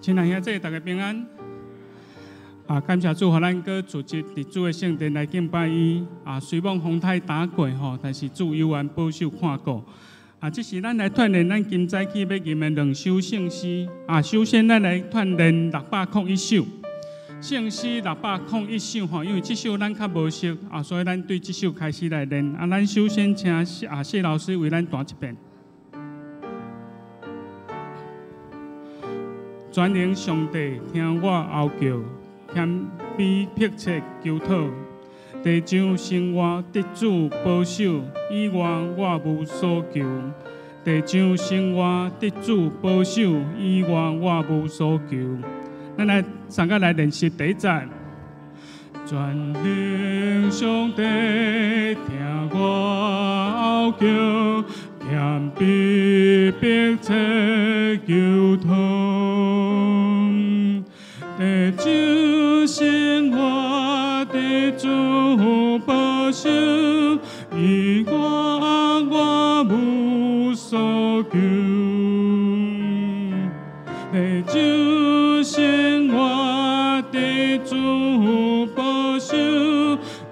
親愛兄弟，大家平安。啊，感謝主，予咱閣聚集佇主的聖殿來敬拜伊。啊，雖罔風颱打過吼，但是主猶原保守看顧。啊，這時咱來鍛鍊咱今早起欲吟的兩首聖詩。啊，首先咱來鍛鍊601首聖詩601首吼，因為這首咱較無熟啊，所以咱對這首開始來練。啊，咱首先請啊謝老師為咱彈一遍。全能上帝，聽我哀叫，謙卑迫切求討，地上生活得主保守，以外我無所求。地上生活得主保守，以外我無所求。咱來三個來練習第一節。全能上帝，聽我哀叫，謙卑迫切求討。地上生活得主保守，以外我無所求。地上生活得主保守，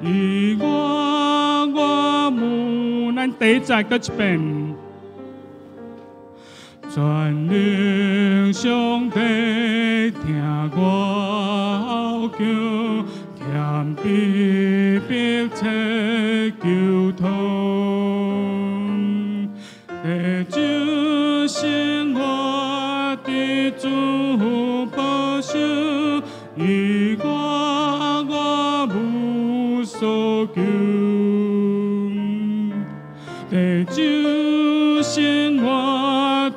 以外我無。咱第一節閣一遍。全能上帝，聽我哀叫，謙卑迫切求討。地上生活得主保守，以外我無所求。地上生活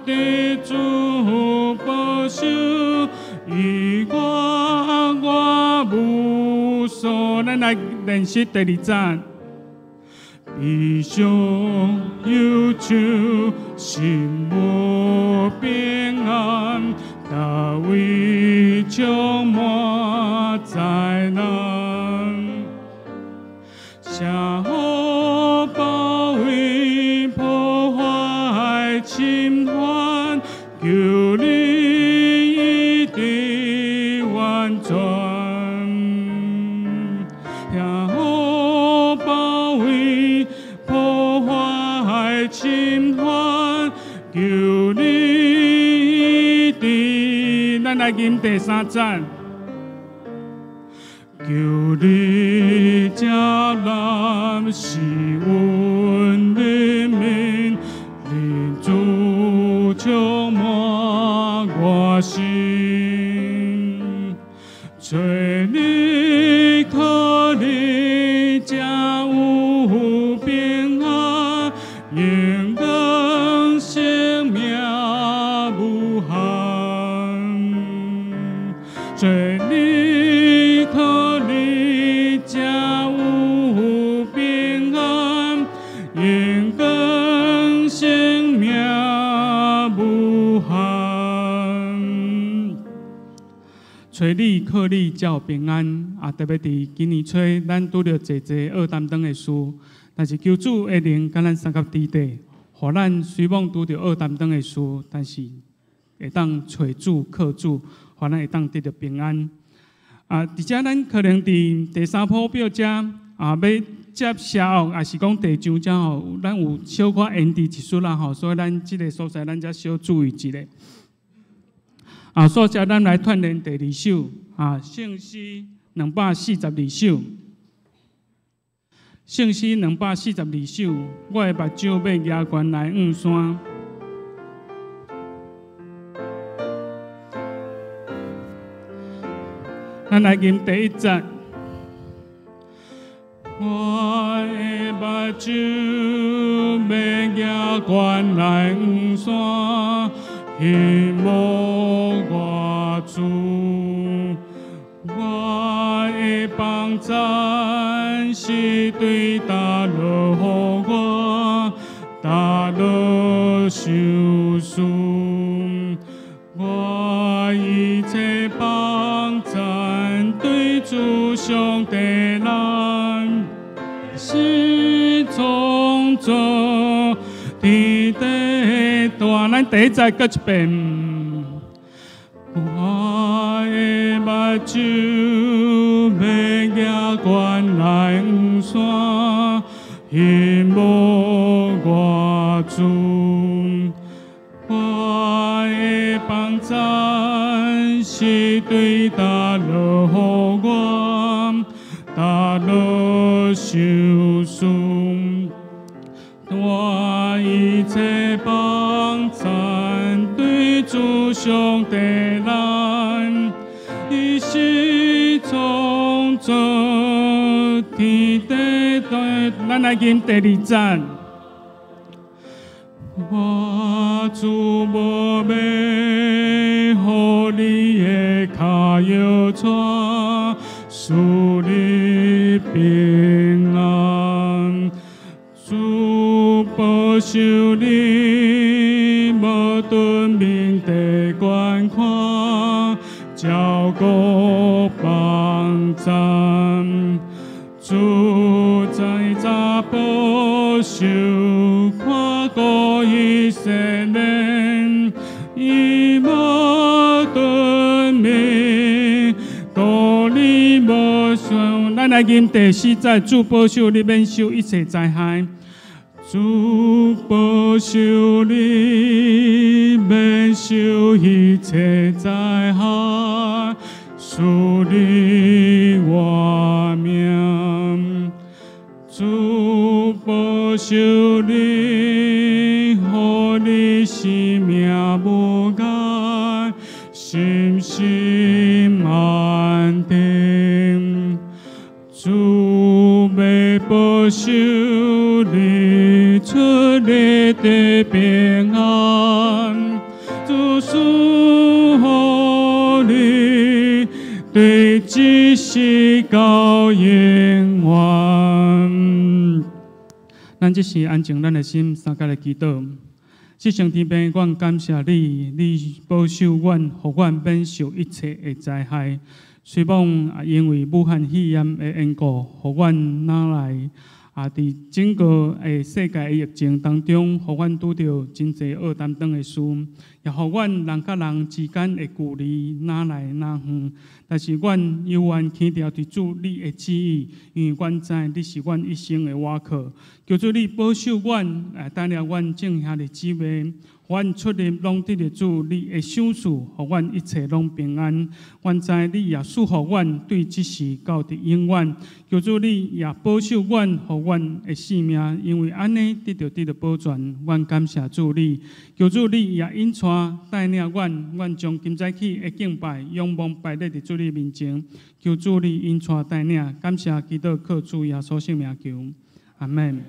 得主保守，以外我無所。咱來練習第二節。悲傷憂愁，心無平安，逐位充滿災難。邪惡包圍破壞侵犯，求你醫治完全。邪惡包圍破壞侵犯，求你醫治。咱來吟第三節。求你接納是阮人民，靈主充滿我心，揣你靠你才有平安，永遠生命無限。揣你靠你才有平安，永遠生命無限。揣你靠你才有平安。啊，特別佇今年初，咱拄著濟濟惡擔當的事，但是求主的靈佮咱相佮佇底，予咱雖罔拄著惡擔當的事，但是會當揣主靠主，予咱會當得著平安。啊，佇遮咱可能佇第三譜表遮啊，欲接邪樂，抑是講第上遮吼，咱有小可延遲一絲啦吼，所以咱這个所在咱才小注意一下。啊，所以咱來鍛鍊第二首啊，聖詩242首。聖詩242首，我的目睭欲舉懸來向山。咱來吟第一節。我的目睭欲舉懸來向山，希望我主，我的幫贊是對佗落予我，佗落受事，我一切幫贊對主上帝咱，是創造天地大，咱第一節閣一遍。我睭欲举悬来黄山，欣望我主。我的幫贊是對佗落予我，佗落賞賜。我一切幫贊對主上帝來，伊是創造天地的。咱來吟第二節。我主無欲，予你的跤搖掣，賜你平安。主保守你，無頓面地觀看，照顧幫贊。主在早保守，看顧以色列，伊無頓面，顧你無想。咱來吟第四節，主保守你免受一切災害。主保守你，免受一切災害，賜你活命。主保守你，予你生命無礙，心心安定。主欲保守你，出入得平安。主賜予你，對這世到永遠。咱這時安靜咱的心，相佮來祈禱。至聖天父，阮感謝你，你保守阮，予阮免受一切的災害。雖罔啊，因為武漢肺炎的緣故，予阮哪來啊，佇整個的世界的疫情當中，予阮拄著真濟惡擔當的事，也予阮人佮人之間的距離若來若遠。但是阮猶原堅牢佇主你的旨意，因為阮知你是阮一生的倚靠。求主你保守阮，帶領阮眾兄弟姊妹，阮出入攏得著主你的賞賜，予阮一切攏平安。阮知你也賜予阮對這時到佇永遠。求主你也保守阮，予阮的性命，因為按呢得著保全。阮感謝主你，求主你也引帶帶領阮，阮將今早起的敬拜仰望擺列佇主你面前。求主你引帶帶領，感謝基督靠主耶穌聖名求，阿們。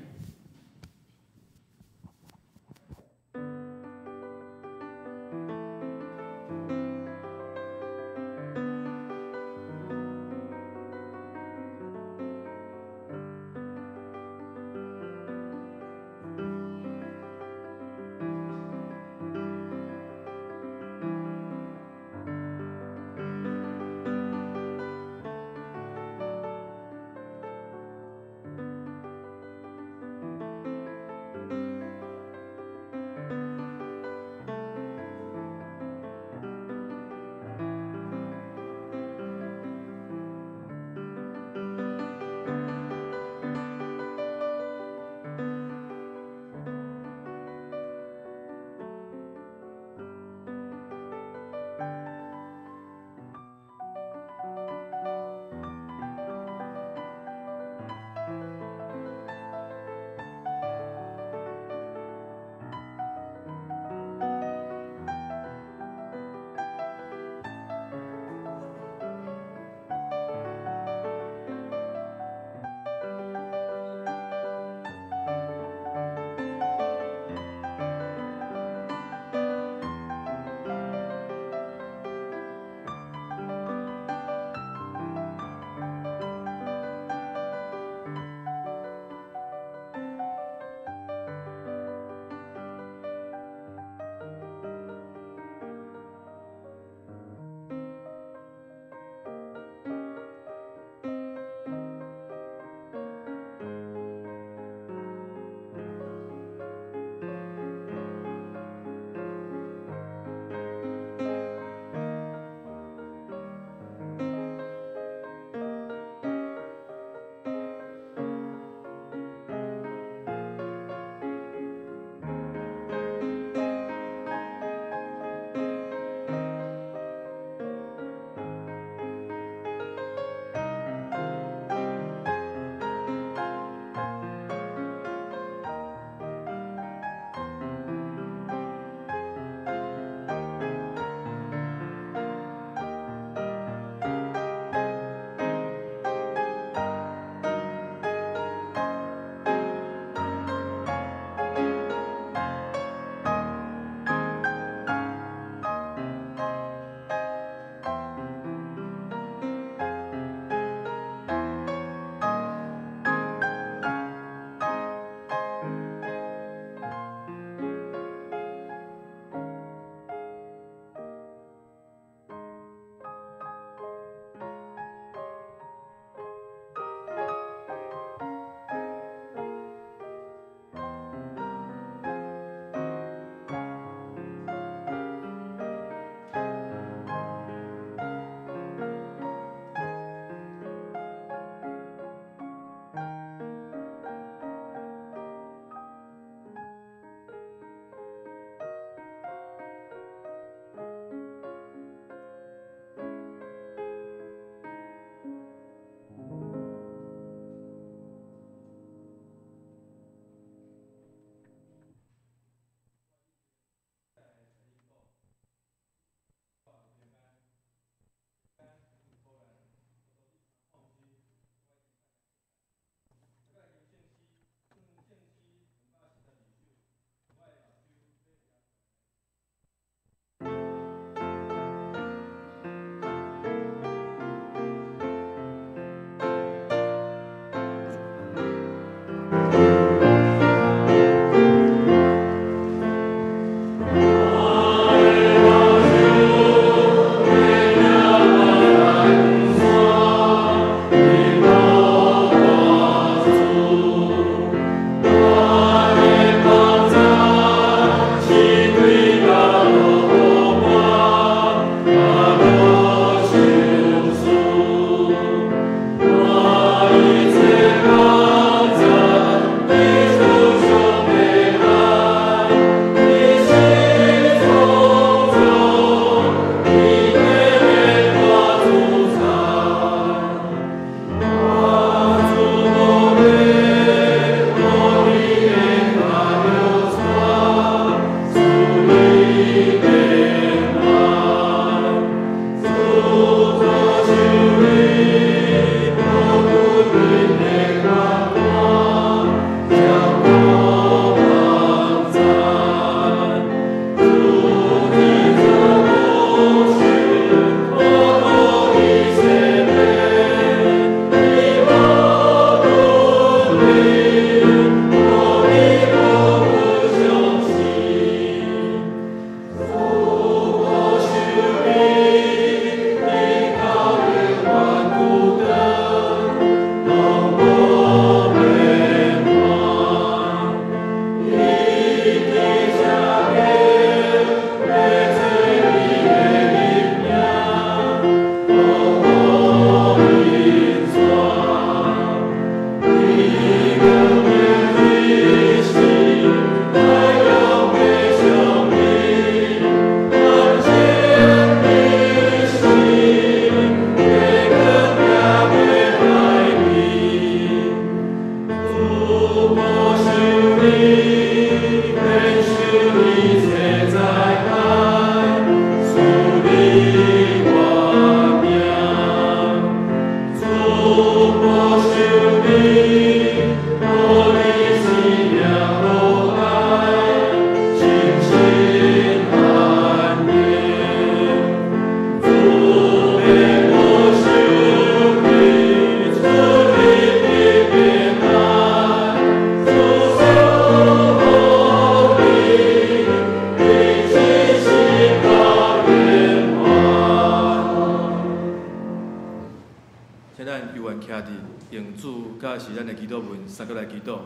三個來祈禱。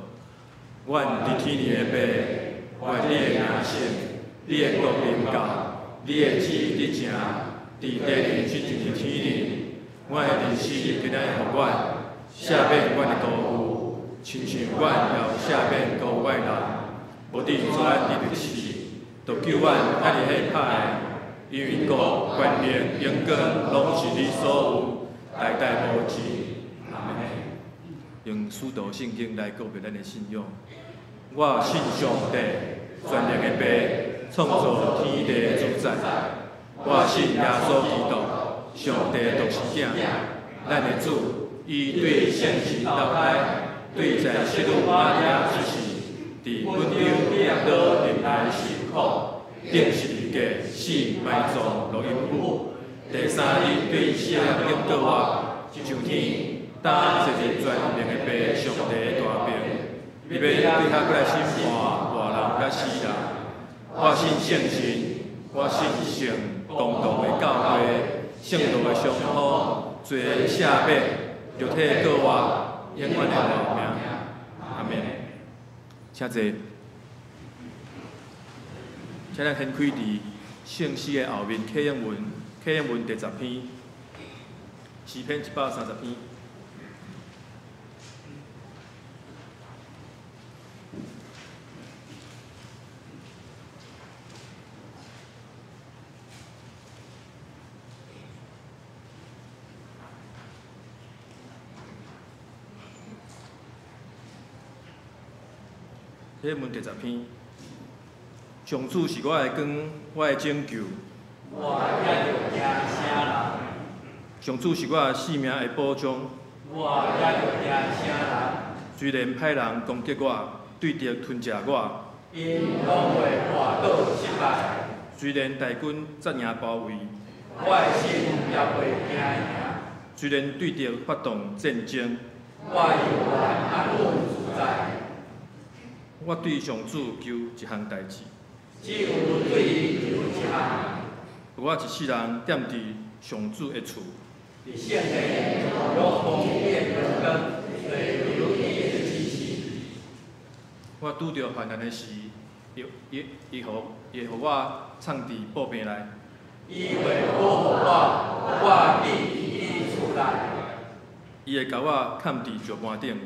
阮佇天裡的父，願你的名聖，你的國臨到，你的旨意得成，佇地裡親像佇天裡。阮的日食今仔日予阮，赦免阮的辜負，親像阮也有赦免辜負阮的人。無得帶咱入試，著救阮脫離彼歹的。因為國、權柄、榮光，攏是你所有，代代無止。阿們。用使徒信經來告白咱的信仰。我信上帝，全能的父，創造天地的主宰。我信耶穌基督，上帝獨生子，咱的主，伊對聖神投胎，對在聖女瑪利亞出世，佇本丟彼拉多忍耐受苦，釘十字架，死埋葬，落陰府。第三日對死人中復活，上天，擔坐佇全能的父上帝的大爿，伊欲對遐閣來審判活人佮死人。我信聖神，我信聖公同的教會，聖徒的相通，罪的赦免，肉體的復活，永遠的活命。阿們。請坐。請咱掀開佇聖詩的後面，啟應文，啟應文第10篇，詩篇130篇。啟應文第10篇，上主是我的光，我的拯救。我也著驚啥人？上主是我性命的保障。我也著驚啥人？雖然歹人攻擊我，對敵吞食我，𪜶攏會跋倒失敗。雖然大軍紮營包圍，我的心也袂驚嚇。雖然對敵發動戰爭，我猶原安穩自在。我對上主求一項代誌，只有對伊求一項。予我一世人踮佇上主的厝，佇聖殿仰望伊的榮光，追求伊的指示。我拄著患難的時，伊伊伊予伊會予我藏佇寶棚內。伊會保護我，予我佇伊厝內。伊會共我崁佇石盤頂，予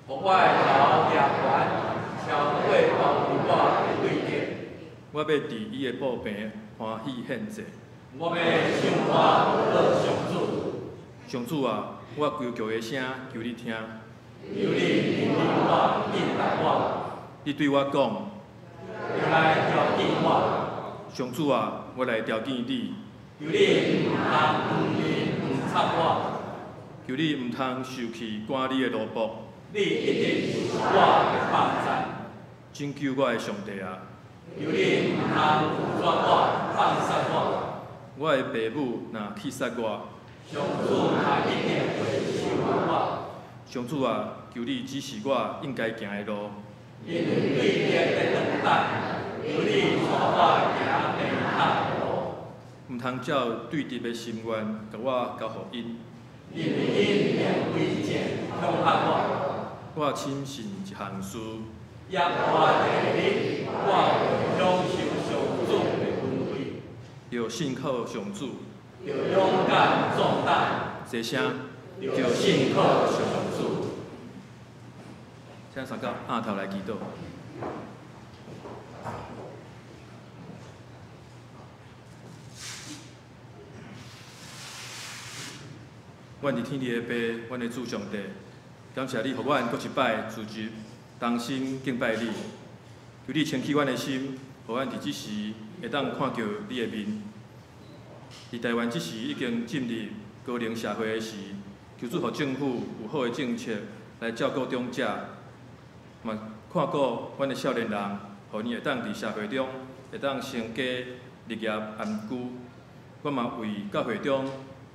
我的頭舉懸，超過包圍我的對敵。我欲佇伊的寶棚歡喜獻祭。我欲唱歌祝上主。上主啊，我求告的聲，求你聽。求你聆聽我，應答我。你對我講，著來調見我。上主啊，我來調見你。求你毋通黃面毋插我。求你毋通受氣趕你的奴僕。你一直是我的幫贊。拯救我的上帝啊！求你毋通拒絕我，放殺我。我的爸母若棄殺我，上主嘛一定會收留我。上主啊，求你指示我應該行的路。因為對敵的轉等，求你帶我行平坦的路。毋通照對敵的心願，共我交予𪜶。因為𪜶用違箭恐嚇我。我深信一項事。耶和華第日，我會享受上主的恩惠。著信靠上主。著勇敢壯膽。齊聲。著信靠上主。請三甲阿頭來祈禱。阮佇天裡的父，阮的主上帝，感謝你，予阮閣一擺聚集，同心敬拜你。求你清氣阮的心，予阮佇這時會當看著你的面。佇台灣這時已經進入高齡社會的時，求主予政府有好的政策來照顧長者，嘛看顧阮的少年人，予𪜶會當佇社會中會當成家立業安居。我嘛為教會中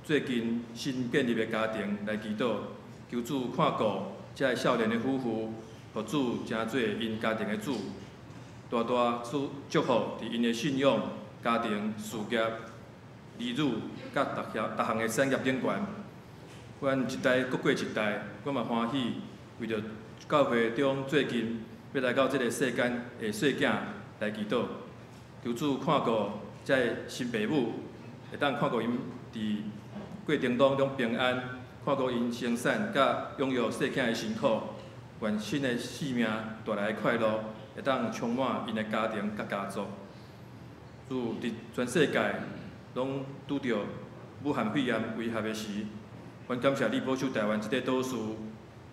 最近新建立的家庭來祈禱，求主看顧這个少年的夫婦，予主成做𪜶家庭的主，大大祝祝福佇𪜶的信仰、家庭、事業、兒女佮逐項逐項的產業頂懸。阮一代閣過一代，我嘛歡喜為著教會中最近欲來到這个世間的細囝來祈禱，求主看顧這个新爸母，會當看顧𪜶佇過程當中平安，看顧𪜶生產佮養育細囝的辛苦，願新的生命帶來的快樂，會當充滿𪜶的家庭佮家族。主佇全世界攏拄著武漢肺炎威脅的時，阮感謝你保守臺灣這个島嶼，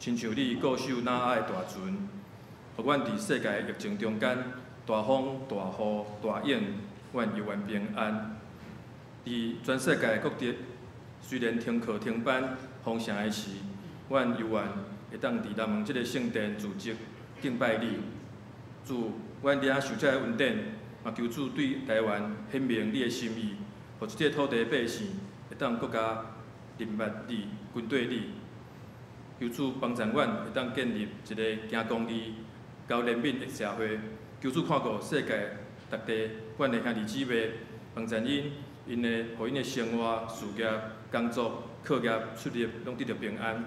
親像你固守挪亞的大船，予阮佇世界疫情中間，大風大雨大湧，阮猶原平安。佇全世界各地雖然停課停班封城的時，阮猶原會當佇南門這个聖殿組織敬拜你。主，阮領受這个恩典，嘛求主對臺灣顯明你的心意，予這个土地百姓會當閣較認捌你、跟綴你。求主幫助阮會當建立一个行公義、交憐憫的社會。求主看顧世界各地，阮的兄弟姊妹，幫助𪜶，𪜶的，予𪜶的生活、事業、工作、課業、出入，攏得著平安。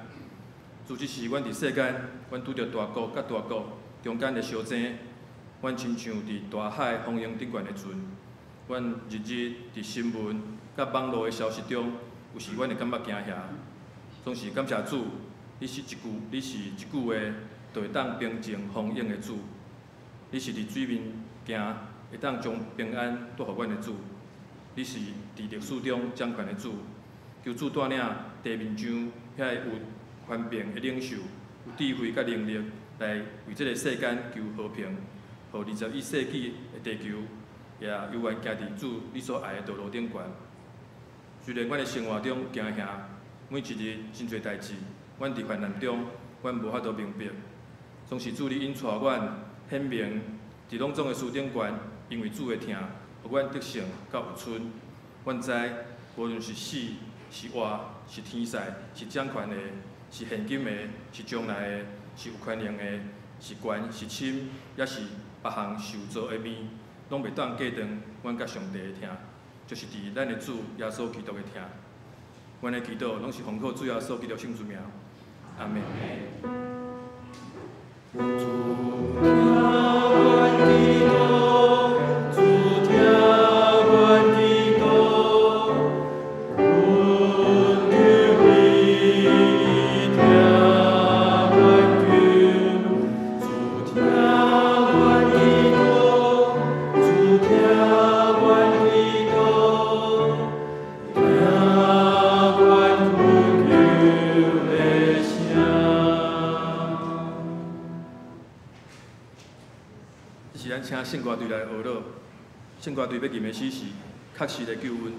主，這是阮佇世間，阮拄著大國佮大國中間的相爭，阮親像佇大海風湧頂懸的船，阮日日佇新聞佮網路的消息中，有時阮會感覺驚嚇。總是感謝主，你是一句話就會當平靜風湧的主。你是佇水面行，會當將平安帶予阮的主。你是佇歷史中掌權的主。求主帶領地面上遐个有權柄的領袖，有智慧佮能力來為這个世間求和平，予21世紀的地球也猶原行佇主你所愛的道路頂懸。雖然阮的生活中驚嚇，每一日真濟代誌，阮佇患難中，阮無法度明白。總是主你引帶阮顯明，佇攏總的事頂懸，因為主的疼，予阮得勝佮有賰。阮知，無論是死是活，是天使，是掌權的，是現今的，是將來的，是有權能的，是懸是深，抑是別項受造的物，攏袂當隔斷阮佮上帝的疼，就是佇咱的主耶穌基督的疼。阮的祈禱攏是奉靠主耶穌基督聖尊名，阿們。主聽阮祈禱，主聽阮祈禱，懇求你聽阮求。主聽阮祈禱，主聽阮祈禱，聽阮懇求的聲。這是咱請聖歌隊來學樂，聖歌隊欲吟的詩是《確實的救恩》。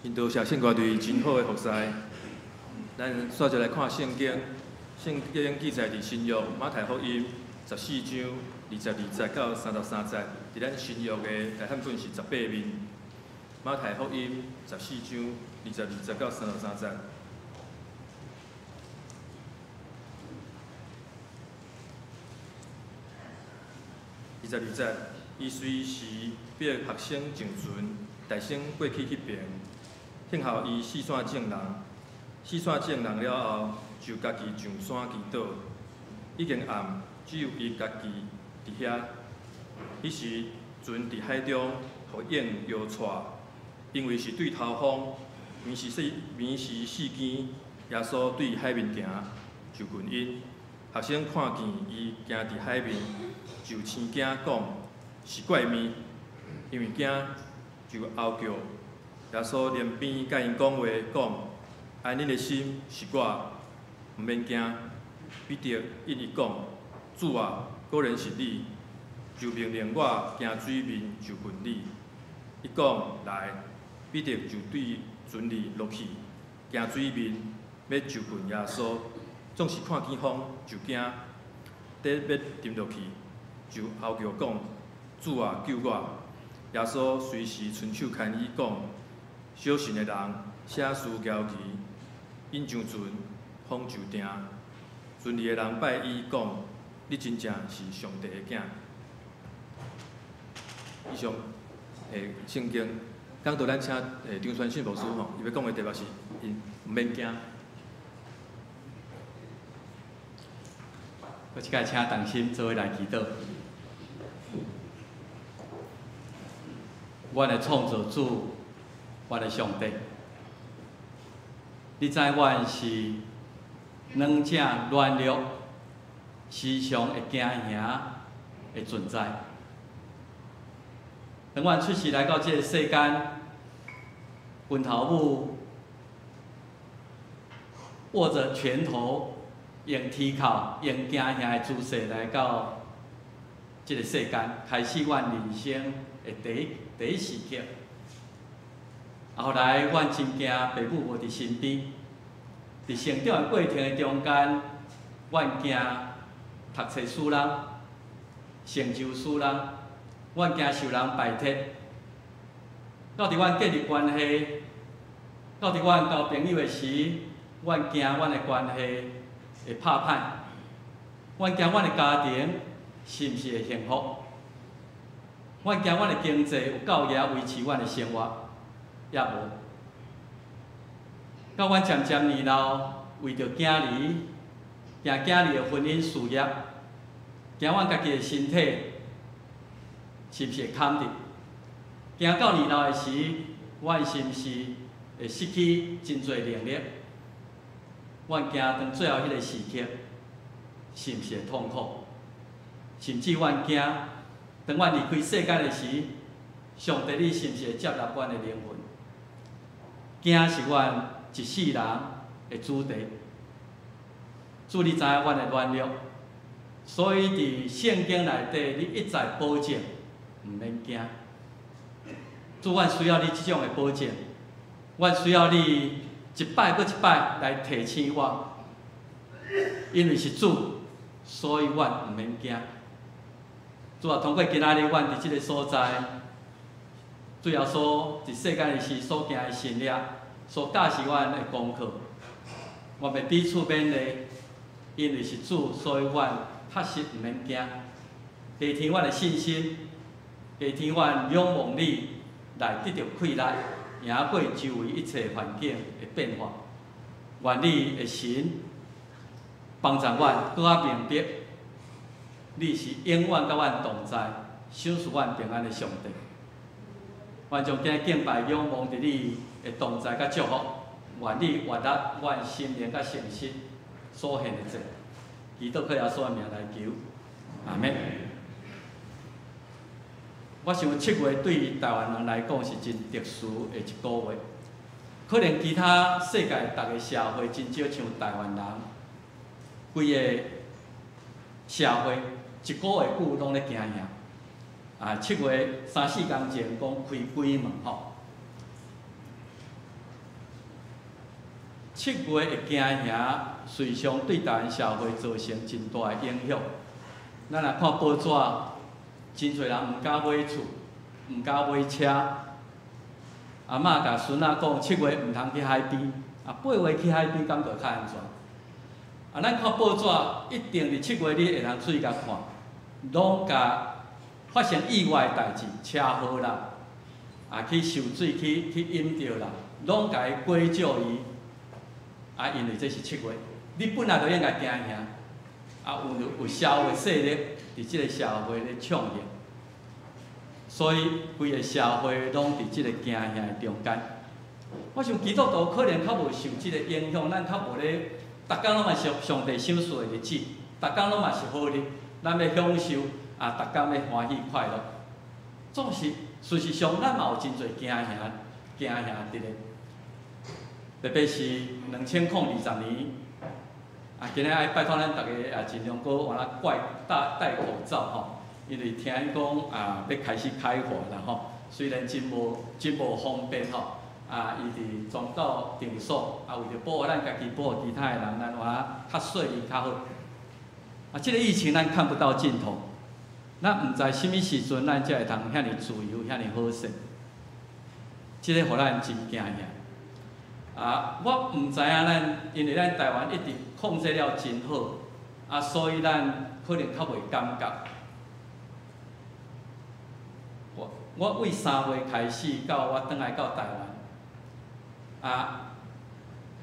真多謝聖歌隊真好的服侍。咱煞就來看聖經，聖經記載佇新約馬太福音十四章22節到33節，佇咱新約的大漢本是18面。馬太福音十四章22節到33節。22節，伊隨時逼學生上船，大聲過去彼爿，聽候伊四散眾人。四散眾人了後，就家己上山祈禱。已經暗，只有伊家己佇遐。彼時，船佇海中，予湧搖掣，因為是對頭風，暝時四更，耶穌對海面行，就近𪜶。學生看見伊行佇海面，就生驚，講是怪物，因為驚，就嗷叫。耶穌連邊佮𪜶講話，講：安恁的心，是我，毋免驚。彼得應伊講：主啊，果然是你，就命令我行水面就近你。伊講來，彼得就對船裡落去，行水面欲就近耶穌。總是看見風就驚，佇欲沉落去，就嗷叫講：主啊，救我！耶穌隨時伸手牽伊講：小信的人，啥事枵疑？𪜶上船，風就定。船裡的人拜伊講：你真正是上帝的囝。以上聖經講到咱請張傳信牧師吼，伊欲講的題目是𪜶毋免驚。閣一擺請同心做伙來祈禱。阮的創造主，阮的上帝，你知阮是軟正軟弱，時常會驚嚇的存在。當阮出世來到這个世間，阮頭母握著拳頭，用啼哭、用驚嚇的姿勢來到這个世間，開始阮人生的第一時刻。後來，阮真驚爸母無佇身邊，佇成長的過程的中間，阮驚讀冊輸人，成就輸人，阮驚受人排斥。到佇阮建立關係，到佇阮交朋友的時，阮驚阮的關係會拍歹，阮驚阮的家庭是毋是會幸福？阮驚阮的經濟有夠額維持阮的生活，抑無？到阮漸漸年老，為著囝兒，驚囝兒的婚姻事業，驚阮家己的身體是毋是會坎著？驚到年老的時，阮是毋是會失去真濟能力？阮驚當最後彼个時刻，是毋是會痛苦？甚至阮驚，當阮離開世間的時，上帝你是毋是會接納阮的靈魂？驚是阮一世人的主題。主，你知影阮的軟弱，所以佇聖經內底，你一再保證，毋免驚。主，阮需要你這種的保證，阮需要你一擺閣一擺來提醒我，因為是主，所以阮毋免驚。主啊，通過今仔日，阮佇這个所在，主耶穌佇世間的時所行的神蹟，所教示阮的功課，我欲彼此勉勵，因為是主，所以阮確實毋免驚。加添阮的信心，加添阮仰望你來得著氣力，贏過周圍一切環境的變化。願你的神幫助阮，閣較明白，你是永遠佮阮同在，賞賜阮平安的上帝。阮將今日敬拜仰望佇你的同在佮祝福，願你悅納阮心靈佮誠實所獻的祭，祈禱靠耶穌的名來求，阿們。我想7月對台灣人來講是真特殊的一个月，可能其他世界逐个社會真少像台灣人，規个社會一个月久攏咧驚嚇。啊，7月三四工前講開鬼門吼， 7月的驚嚇，隨常對台灣社會造成真大的影響。咱若看報紙，真濟人毋敢買厝，毋敢買車。阿嬤共孫仔講，七月毋通去海邊，啊，8月去海邊感覺較安全。啊，咱看報紙，一定佇七月你會通注意共看，攏共發生意外的代誌，車禍啦，啊去受水去淹著啦，攏共伊歸咎於啊，因為這是七月，你本來就應該驚嚇，啊有社會勢力佇這個社會咧暢行，所以規個社會攏佇這個驚嚇的中間。我想基督徒可能較無受這個影響，咱較無咧，逐工攏嘛是上帝賞賜的日子，逐工攏嘛是好日，咱欲享受，啊，逐工欲歡喜快樂。總是事實上，咱嘛有真濟驚嚇、驚嚇佇咧。特別是2020年，啊，今仔愛拜託咱逐家也盡量閣換啊掛戴口罩吼，因為聽講啊欲開始開罰啦吼，雖然真無方便吼，啊，伊佇宗教場所，啊，為著保護咱家己，保護其他的人，咱換較細膩較好。啊，這個疫情咱看不到盡頭，咱毋知啥物時陣咱才會通遐爾自由、遐爾好勢，這個予咱真驚嚇。啊，我毋知影咱，因為咱台灣一直控制了真好，啊，所以咱可能較袂感覺。我為3月開始到我轉來到台灣，啊，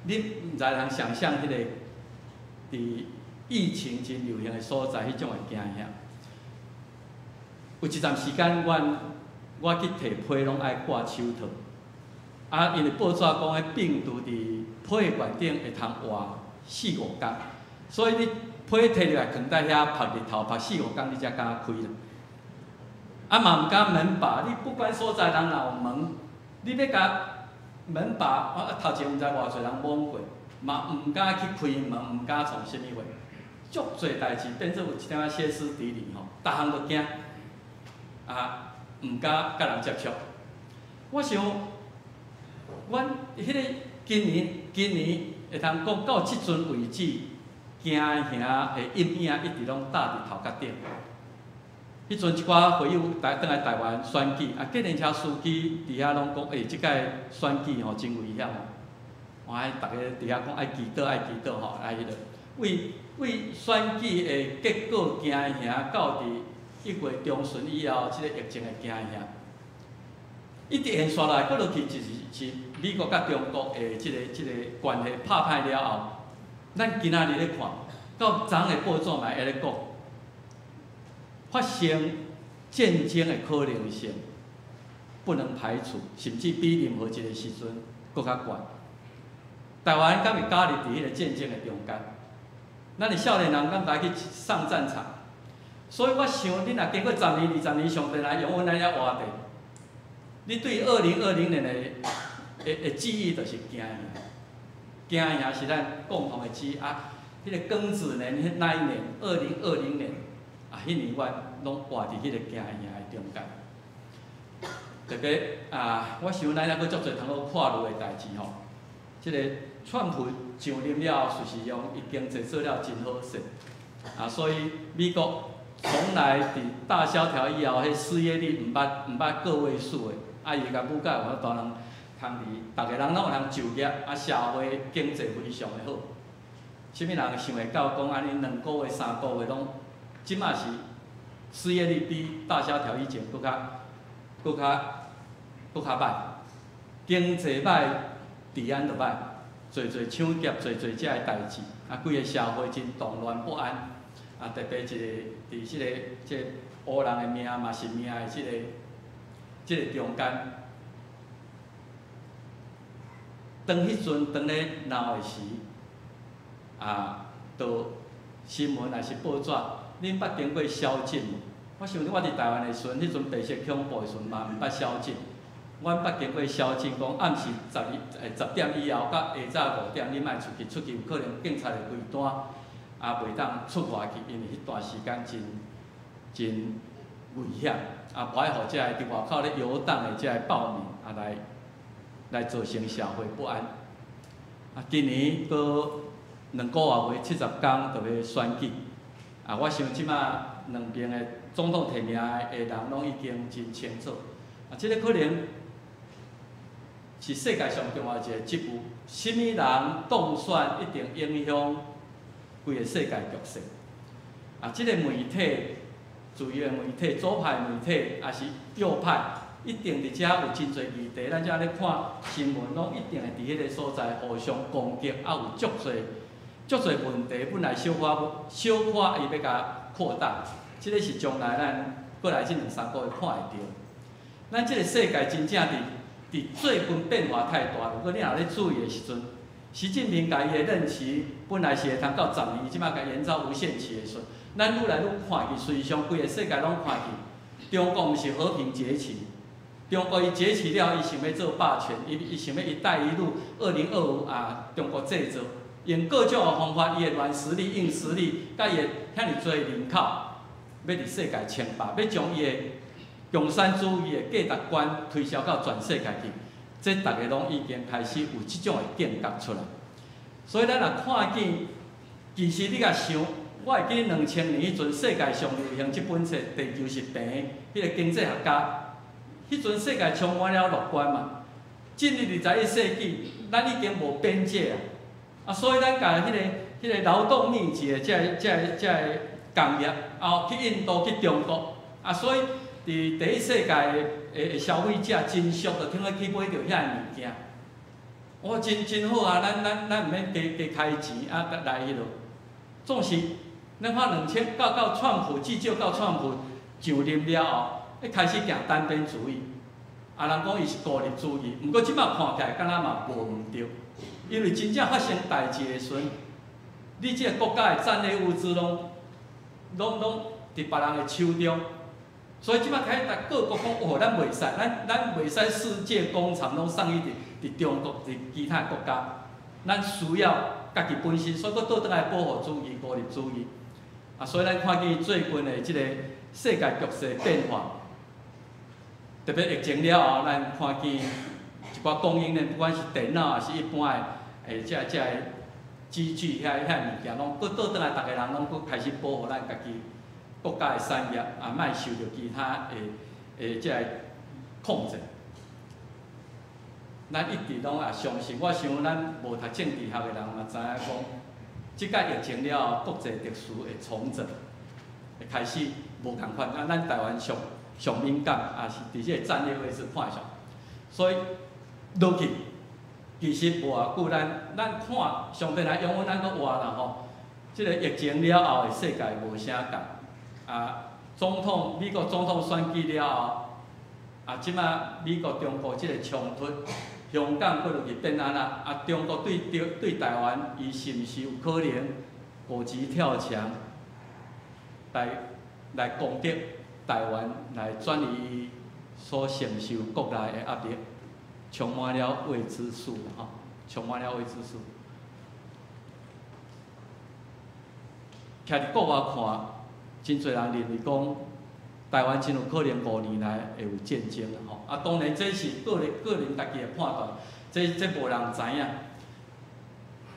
你毋知通想像彼個佇疫情真流行的所在，彼種的驚嚇。有一陣時間，阮我去提批攏愛掛手套。啊，因為報紙講，彼病毒佇批的罐頂會通活四五工，所以你批提入來囥佇遐曝日頭曝四五工，你才敢開啦。啊嘛毋敢門把，你不管所在人若有門，你欲共門把，我頭前毋知偌濟人摸過，嘛毋敢去開門，毋敢創啥物貨，足濟代誌變做有一點仔歇斯底里吼，逐項都驚，啊，毋敢佮人接觸。我想，阮彼个今年會通講到這陣為止，驚嚇的陰影一直攏罩佇頭殼頂。彼陣一寡會友來轉來台灣選舉，啊，計程車司機佇遐攏講，欸，這擺選舉吼真危險哦。我逐家佇遐講愛祈禱愛祈禱吼，啊彼个為選舉的結果驚嚇到佇1月中旬以後，這個疫情的驚嚇。一直延續來，閣落去就是是美國佮中國的這個關係拍歹了後，咱今仔日咧看，到昨昏的報紙嘛會咧講，發生戰爭的可能性不能排除，甚至比任何一個時陣閣較懸。台灣敢會加入佇彼個戰爭的中間？咱的少年人敢來去上戰場？所以我想，你若經過十年、20年，上帝來用阮來遐活著。你對2020年的記憶就是驚嚇，驚嚇是咱共同的記憶啊。彼個庚子年那一年，2020年啊，彼年我攏活佇彼個驚嚇的中間。特別啊，我想咱猶閣足濟通好看路的代誌吼。這個川普上任了後，事實上伊經濟做了真好勢，啊，所以美國從來佇大蕭條以後，彼失業率毋捌個位數的。啊！伊共舞甲有法度人通佇，逐个人攏有通就業，啊，社會經濟非常的好。啥物人想會到講按呢2個月、3個月攏，這馬是失業率比大蕭條以前閣較歹，經濟歹，治安就歹，濟濟搶劫，濟濟遮的代誌，啊，規个社會真動亂不安，啊，特別一個佇這個烏人的命嘛是命的這個中間，當彼陣當咧鬧的時，啊，就新聞抑是報紙，恁捌經過宵禁無？我想我佇台灣的時陣，彼陣白色恐怖的時陣嘛毋捌宵禁。阮捌經過宵禁，講暗時12、10點以後到下早5點，你莫出去，出去有可能警察會開單，啊，袂當出外去，因為彼段時間真真危險，啊，無愛予遮个佇外口咧遊蕩的遮个暴民啊來造成社會不安。啊，今年閣2个外月70工就欲選舉。啊，我想這馬兩邊的總統提名的人攏已經真清楚。啊，這个可能是世界上重要一个職務，啥物人當選一定影響規个世界局勢。啊，這个媒體，自由的媒體、左派媒體，抑是右派，一定佇遮有真濟議題。咱遮咧看新聞，攏一定會佇彼个所在互相攻擊，啊有足濟足濟問題，本來小可小可，伊欲共擴大。這个是將來咱過來這兩三個月看會著。咱這个世界真正佇最近變化太大，如果你若咧注意的時陣，習近平共伊的任期本來是會通到十年，伊這馬共延到無限期的時陣，咱愈來愈看見，事實上規个世界攏看見，中國毋是和平崛起，中國伊崛起了，伊想欲做霸權，伊想欲一帶一路，2025啊，中國製造，用各種的方法，伊的軟實力、硬實力，佮伊的遐爾濟人口，欲佇世界稱霸，欲將伊的共產主義的價值觀推銷到全世界去，這逐个攏已經開始有這種的見解出來。所以咱若看見，其實你共想，我會記2000年彼陣世界上流行這本冊《地球是平的》，彼个經濟學家，彼陣世界充滿了樂觀嘛。進入21世紀，咱已經無邊界啊！啊，所以咱共彼个勞動密集的這个工業，啊，去印度、去中國，啊，所以佇第一世界的消費者真俗，就聽去買著遐个物件。哇，真真好啊！咱毋免加加開錢啊，來彼落。總是咱看2000到川普，至少到川普上任了後，伊開始行單邊主義。啊，人講伊是孤立主義，毋過這馬看起來敢若嘛無毋對，因為真正發生代誌的時陣，你這个國家的戰略物資攏佇別人的手中。所以這馬開始各國講，哦，咱袂使，咱袂使世界工廠攏送去佇中國、佇其他國家，咱需要家己本身，所以閣倒轉來保護主義、孤立主義。啊，所以咱看見最近的這个世界局勢變化，特別疫情了後，咱看見一寡供應鏈，不管是電腦，抑是一般的，這个機具遐物件，攏閣倒轉來，逐个人攏閣開始保護咱家己國家的產業，啊，莫受著其他的這个控制。咱一直攏也相信，我想咱無讀政治學的人嘛知影講，這擺疫情了後，國際秩序會重整，會開始無仝款。啊，咱台灣上上敏感，也是佇這个戰略位置看上，所以落去其實無偌久，咱看上帝來永遠咱閣活啦吼。這个疫情了後的世界無啥仝。啊，總統美國總統選舉了後，啊，這馬美國中國這个衝突，香港閣落去變按怎？啊，中國對台灣，伊是毋是有可能狗急跳牆來攻擊台灣，來轉移伊所承受國內的壓力，充滿了未知數吼，充滿了未知數。徛佇國外看，真濟人認為講，台灣真有可能5年內會有戰爭吼。啊，當然這是個人家己的判斷，這無人知影。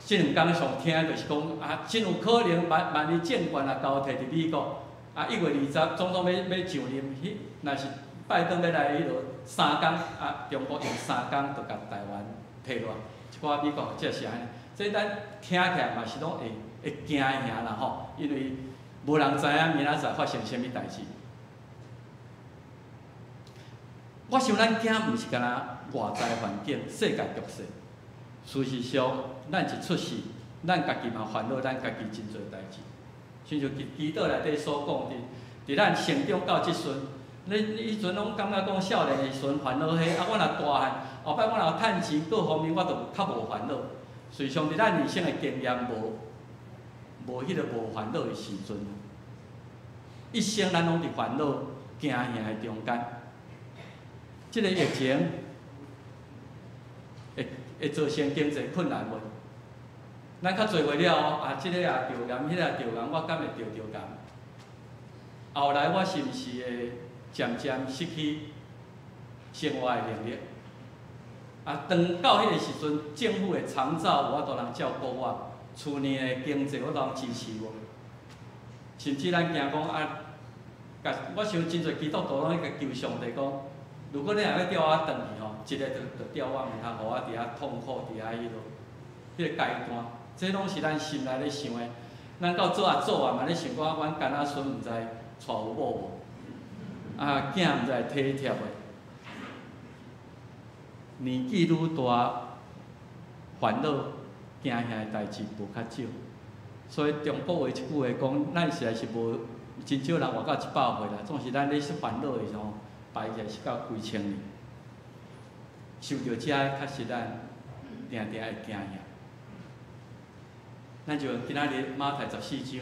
這兩工上聽就是講，啊，真有可能萬一政權若交替佇美國，啊，1月20總統欲上任，彼若是拜登欲來彼落三工，啊，中國用三工就共台灣提落來，一寡美國學者是按呢，這咱聽起來嘛是攏會驚嚇啦吼，因為無人知影明仔載發生啥物代誌。我想咱驚毋是干焦外在環境、世界局勢，事實上，咱一出世，咱家己嘛煩惱咱家己真濟代誌。親像佇祈禱內底所講，佇咱成長到這陣，你彼陣攏感覺講少年的時陣煩惱彼，啊，我若大漢，後擺我若趁錢各方面我就較無煩惱。事實上，佇咱人生的經驗無彼个無煩惱的時陣，一生咱攏佇煩惱、驚嚇的中間。這个疫情會造成經濟困難無？咱較濟歲了後，啊，這个也著癌，彼个也著癌，我敢會著著癌？後來我是毋是會漸漸失去生活的能力？啊，當到彼个時陣，政府的長照有法度人照顧我，厝內的經濟有法度人支持無？甚至咱驚講啊，共我想真濟基督徒攏咧求上帝講，如果你若欲調我轉去吼，一个就調我，毋通予我佇遐痛苦，佇遐彼落，彼个階段，這攏是咱心內咧想的。咱到做阿祖啊，嘛咧想講，阮干仔孫毋知娶有某無？啊，囝毋知會體貼袂？年紀愈大，煩惱驚嚇的代誌無較少。所以中國話一句話講，咱實在是無真少人活到100歲啦。總是咱咧煩惱的時候，排起來是到幾千年。想著這个，確實咱定定會驚嚇。咱就今仔日馬太十四章，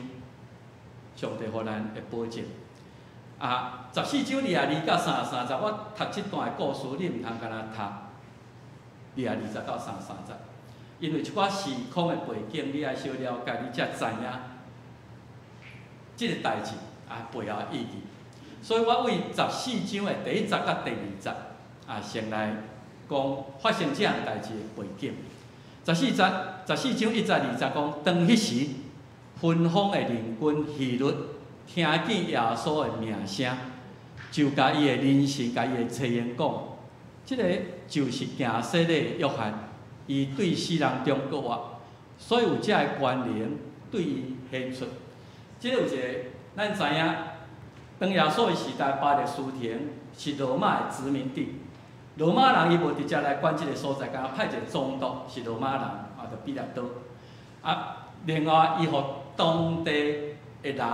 上帝予咱的保證。啊，十四章22到33節，我讀這段的故事，你毋通干焦讀22節到33節，因為一寡時空的背景，你愛小了解，你才知影這個代誌啊背後的意義。所以我為十四章的第一節佮第二節啊，先來講發生這項代誌的背景。十四節，14章1節2節講，當彼時，分封的領軍希律聽見耶穌的名聲，就共伊的人臣、共伊的差役講，這个就是行洗禮的約翰，伊對死人中復活，所以有這个權能對伊顯出。這个有一个，咱知影，當耶穌的時代，巴勒斯坦是羅馬的殖民地。羅馬人伊無直接來管這个所在，敢若派一个總督是羅馬人，啊，就彼拉多。啊，另外伊予當地的人，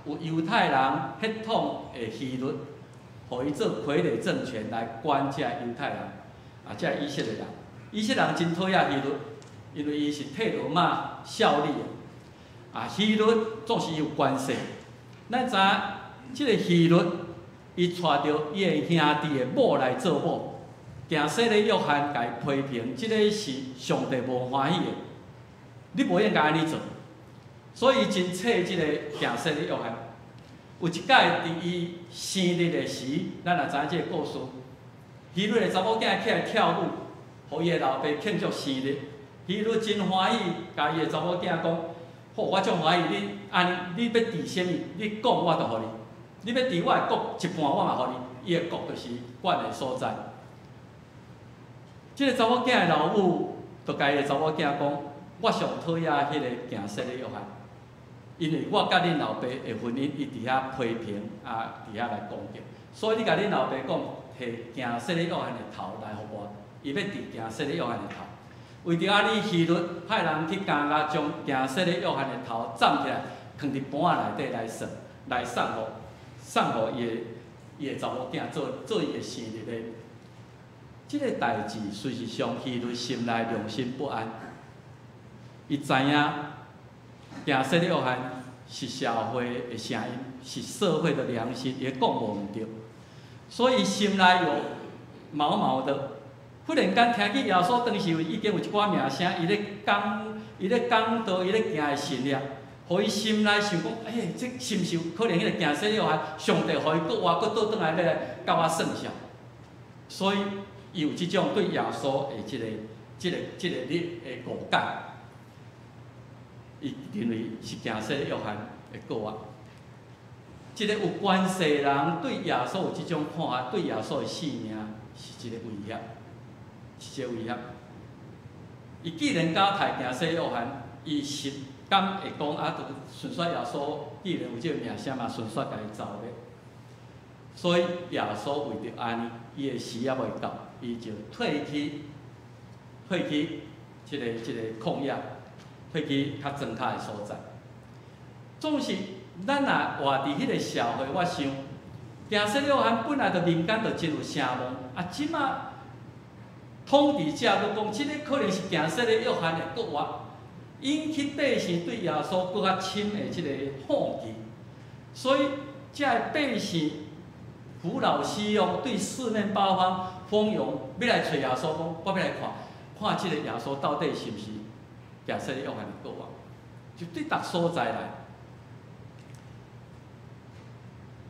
有猶太人血統的希律，予伊做傀儡政權來管這个猶太人，啊，這个以色列人。以色列人真討厭希律，因為伊是替羅馬效力的。啊，希律總是有權勢。咱知影，這个希律，伊娶著伊的兄弟的某來做某。行洗禮約翰共伊批評，這个是上帝無歡喜的，你無應該按呢做，所以伊真揣這个行洗禮約翰。有一擺佇伊生日的時，咱也知影這个故事。希律的查某囝起來跳舞，予伊的老爸慶祝生日。希律真歡喜，共伊的查某囝講：好，我足歡喜你按呢，你欲挃啥物？你講我就予你。你欲挃我的國一半，我嘛予你。伊的國就是管的所在。這个查某囝的老母就共伊的查某囝講：我上討厭彼个行洗禮約翰，因為我佮恁老爸的婚姻，伊佇遐批評，啊，佇遐來攻擊，所以你共恁老爸講，提行洗禮約翰的頭來予我，伊欲挃行洗禮約翰的頭。為著按呢，希律派人去監獄將行洗禮約翰的頭斬起來，囥佇盤仔內底來算，來送予伊的查某囝做做伊的生日禮。這个代誌事實上，希律心內良心不安。伊知影行洗禮約翰是社會的聲音，是社會的良心，伊講無毋對，所以心內有毛毛的。忽然間聽見耶穌當時已經有一寡名聲，伊咧講，伊咧講道，伊咧行的神跡，予伊心內想講：欸，這是毋是有可能彼个行洗禮約翰，上帝予伊閣活，閣倒轉來欲來共我算數？所以。伊有這種對耶穌的這個你的誤解，伊認為是行洗禮約翰的復活。一個有權勢的人對耶穌有這種看法，對耶穌的性命是一個威脅，是一個威脅。伊既然敢刣行洗禮約翰，伊是敢會講啊？就順紲耶穌既然有這個名聲嘛，順紲共伊走咧。所以耶穌為著按呢，伊的時猶未到，伊就退去這個曠野，退去較莊跤的所在。總是咱若活佇彼个社會，我想，行洗禮約翰本來就民間就真有聲望，啊，這馬統治者閣講，這个可能是行洗禮約翰的復活，引起百姓對耶穌閣較深的這個好奇，所以這个百姓扶老攜幼，對四面八方蜂擁，欲來揣耶穌講，我欲來看，看這个耶穌到底是毋是行洗禮約翰的復活，就對逐所在來。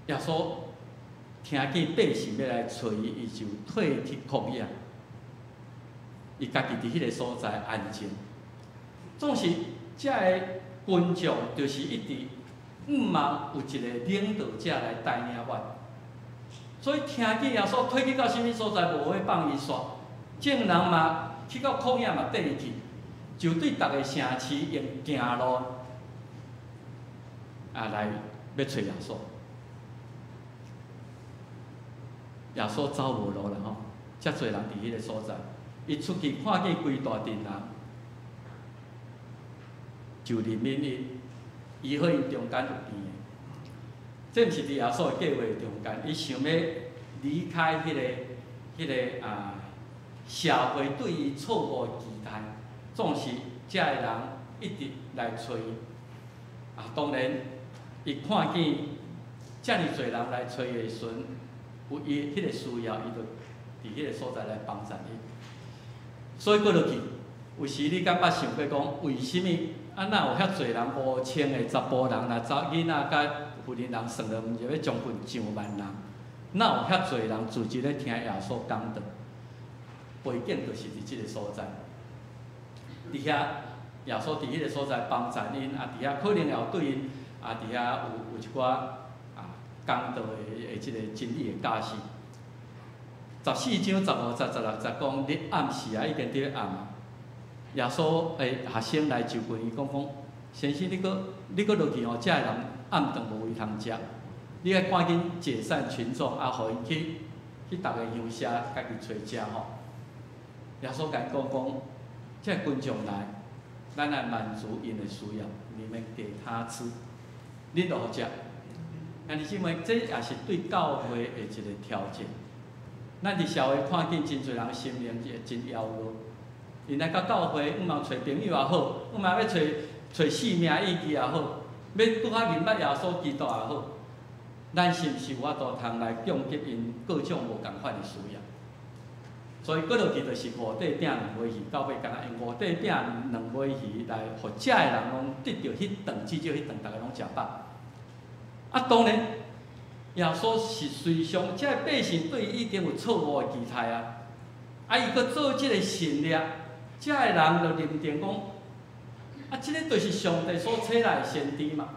耶穌聽見百姓欲來揣伊，伊就退去曠野。伊家己佇彼个所在安靜。總是遮个群眾就是一直向望有一个領導者來帶領阮，所以聽見耶穌退去到啥物所在，無欲放伊煞，眾人嘛去到曠野嘛綴伊去，就對逐个城市用行路啊來欲揣耶穌。耶穌走無路啦吼，遮濟人佇彼个所在，伊出去看見規大陣人，就憐憫𪜶，醫好𪜶中間有病的。這毋是佇耶穌的計劃中間，伊想欲離開彼個社會對伊錯誤的期待，總是遮的人一直來揣伊。啊，當然，伊看見遮爾濟人來揣伊的時陣，有伊彼個需要，伊就佇彼個所在來幫贊伊。所以過落去，有時你敢捌想過講，為啥物啊？哪有遐濟人5000個查埔人啦、查囡仔佮婦人人算落，毋是欲將近上萬人？哪有遐濟人聚集咧聽耶穌講道？背景就是佇這個所在，佇遐耶穌佇彼個所在幫贊𪜶，啊，佇遐可能也有對𪜶，啊，佇遐有一寡啊講道的這個真理的教示。14章15節、16節講，日暗時啊，已經佇咧暗啊。耶穌的學生來就近伊講講，先生你閣你閣落去吼，遮的人暗頓無位通食，你愛趕緊解散群眾，啊，予𪜶去去逐个鄉社家己揣食吼。耶穌共𪜶講講，這群眾來，咱來滿足𪜶的需要，你們給他吃，恁就予食。兄弟姊妹，這也是對教會的一個挑戰。咱佇社會看見真濟人心靈真枵餓，𪜶來到教會，向望揣朋友也好，向望欲揣揣生命意義也好，欲閣較認捌耶穌基督也好，咱是毋是有法度通來供給𪜶各種無仝款的需要？所以過落去就是五塊餅兩尾魚，到尾敢若用五塊餅兩尾魚來，予遮的人攏得著彼頓，至少彼頓逐个攏食飽。啊，當然，耶穌是隨常，遮百姓對伊已經有錯誤的期待啊。啊，伊閣做這個神蹟，遮的人就認定講，啊，這個就是上帝所差來的先知嘛，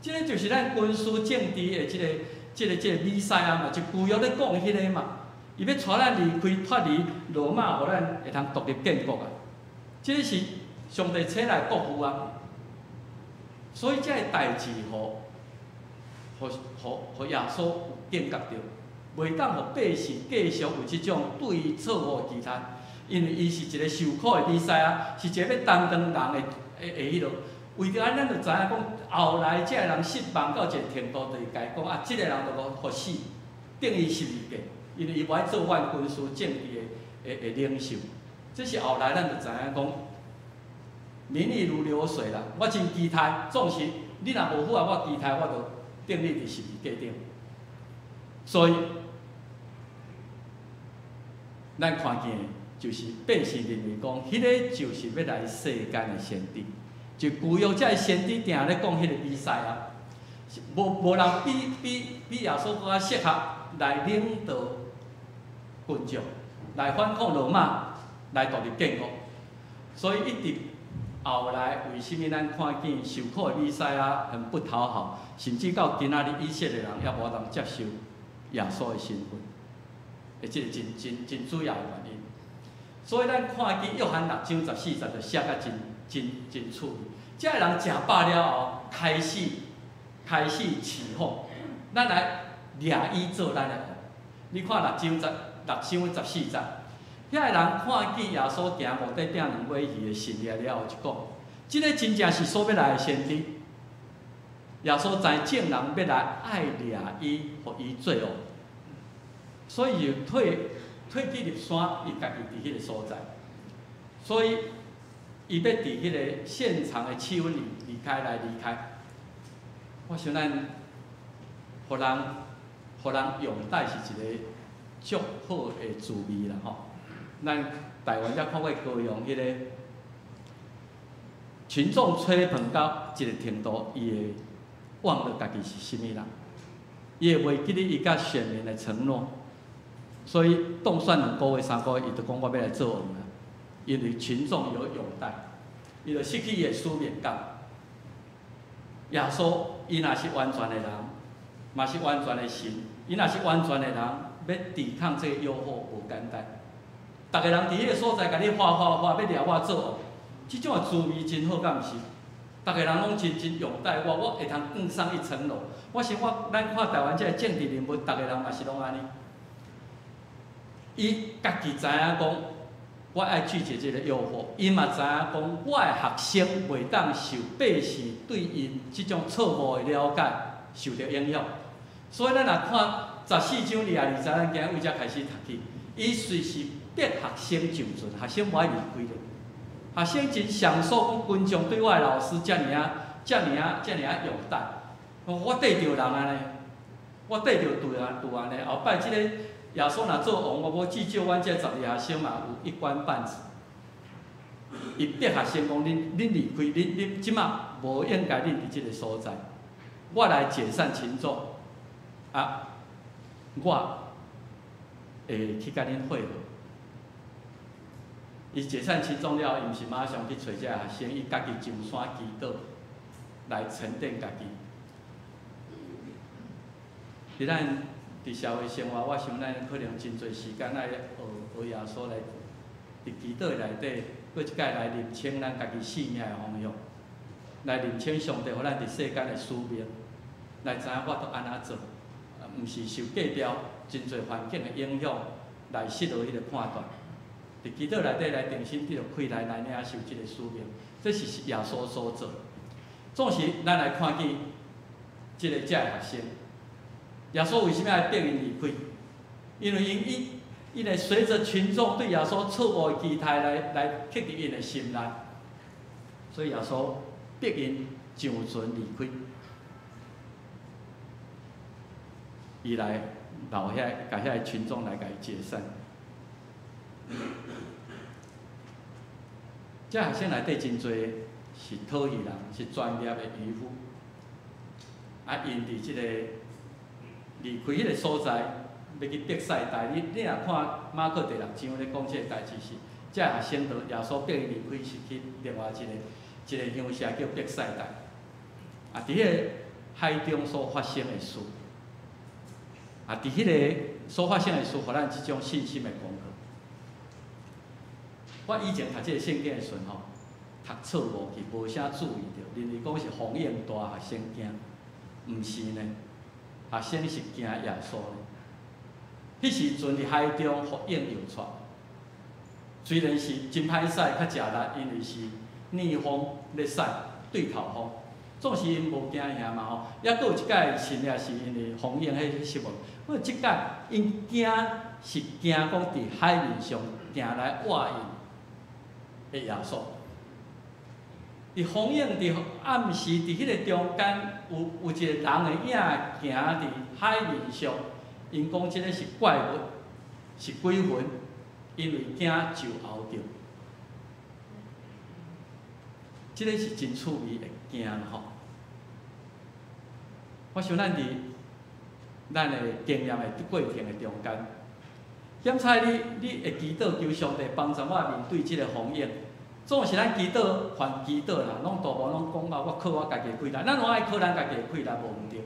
這個就是咱軍事政治的這個彌賽亞嘛，就舊約咧講彼個嘛。伊欲帶咱離開脫離羅馬，予咱會通獨立建國啊！這個是上帝差來國父啊！所以這个代誌，予耶穌有警覺著，袂當予百姓繼續有這種對伊錯誤的期待，因為伊是一個受苦的彌賽亞，是一個欲擔當人的彼落。為著按呢，咱就知影講，後來這个人失望到一個程度，就是共伊講啊，這个人就予死，釘伊十字架。因為伊無愛做阮軍事政治的領袖，這是後來咱就知影講，民意如流水啦。我真期待，總是你若無符合我期待，我就釘你佇十字架頂。所以，咱看見的就是百姓認為講，彼個就是欲來世間的先知，就舊約這个先知定咧講彼個彌賽亞，無人比耶穌閣較適合來領導群眾，來反抗羅馬，來獨立建國。所以一直後來，為啥物咱看見受苦的彌賽亞很不討好，甚至到今仔日以色列人也無通接受耶穌的身份，會這個真真真主要的原因。所以咱看見約翰6章14節就寫甲真真真趣味。這个人食飽了後，開始侍奉，咱來掠伊做咱的王。你看六章十四節，遐个人看見耶穌行五塊餅兩尾魚的神蹟了後，就講：這个真正是所欲來的先知。耶穌知眾人欲來愛掠伊，予伊做王，所以就退去入山，伊家己佇彼個所在。所以，伊欲佇彼個現場的氣氛裡離開來離開。我想咱，予人擁戴是一個足好的滋味啦吼。咱台灣才看過高雄彼個群眾吹捧到一個程度，伊會忘了家己是啥物人，伊會袂記得伊佮選民的承諾，所以當選2個月、3個月，伊就講我欲來做王啊。因為群眾有擁戴，伊就失去伊的使命感。耶穌伊若是完全的人，嘛是完全的神，伊若是完全的人，欲抵抗這個誘惑無簡單。逐个人佇彼个所在共你嘩嘩嘩，欲掠我做王，這種的滋味真好，敢毋是？逐个人攏真真擁戴我，我會通更上一層樓。我想我咱看台灣這个政治人物，逐个人嘛是攏按呢。伊家己知影講，我愛拒絕這個誘惑。伊嘛知影講，我的學生袂當受百姓對𪜶這種錯誤的了解受著影響。所以咱若看14章22節，咱今仔為遮開始讀起，伊隨時逼學生上船，學生無愛離開咧。學生真享受講群眾對我的老師遮爾仔、遮爾仔、遮爾仔擁戴。我綴著人按呢，我綴著隊啊隊按呢。後擺這個耶穌若做王，我無至少阮這12學生嘛有一官半職。伊逼學生講：恁離開，恁這馬無應該恁佇這个所在。我來解散群眾，啊，我會去共恁會合。伊解散群眾了，伊毋是馬上去揣這个學生，伊家己上山祈禱，來沉澱家己。佇咱佇社會生活，我想咱可能真濟時間愛學學耶穌來佇祈禱內底，閣一擺來認清咱家己性命的方向，來認清上帝予咱佇世間的使命，來知影我著按怎做，毋是受隔壁真濟環境的影響來失落彼个判斷。佇祈禱內底來重新得著氣力來領受這个使命，這是耶穌所做。總是咱來看見這个這个學生，耶穌為啥物愛逼𪜶離開？因為𪜶伊伊會隨著群眾對耶穌錯誤的期待來來刻佇𪜶的心內，所以耶穌逼𪜶上船離開，伊來留遐，共遐个群眾來共伊解散。這學生內底真濟是討魚人，是專業的漁夫。啊，𪜶佇這個離開彼个所在，欲去伯賽大。你你若看馬可第六章咧講這个代誌是，這學生就耶穌逼𪜶離開，是去另外一個一個鄉社叫伯賽大。啊，佇彼个海中所發生的事，啊，佇彼个所發生的事，予咱這種信心的功課。我以前讀這个聖經的時陣吼，讀錯誤去，無啥注意著，認為講是風湧大，學生驚，毋是呢，學生是驚耶穌呢。彼時陣佇海中風湧搖掣，雖然是真歹駛，較食力，因為是逆風咧駛，對頭風，總是𪜶無驚嚇嘛吼。抑閣有一擺是也是因為風湧彼失誤，我這擺𪜶驚是驚講佇海面上行來倚𪜶的耶穌，佇風湧佇暗時佇彼个中間有有一个人的影行佇海面上，𪜶講這个是怪物，是鬼魂，因為驚受後著。這个是真趣味的驚吼。我想咱佇咱的經驗的過程的中間，檢查你，你會祈禱求上帝幫助我面對這個風湧。總是咱祈禱，凡祈禱啦，攏大部攏講啊，我靠我家己的氣力，咱攏愛靠咱家己的氣力，無毋對。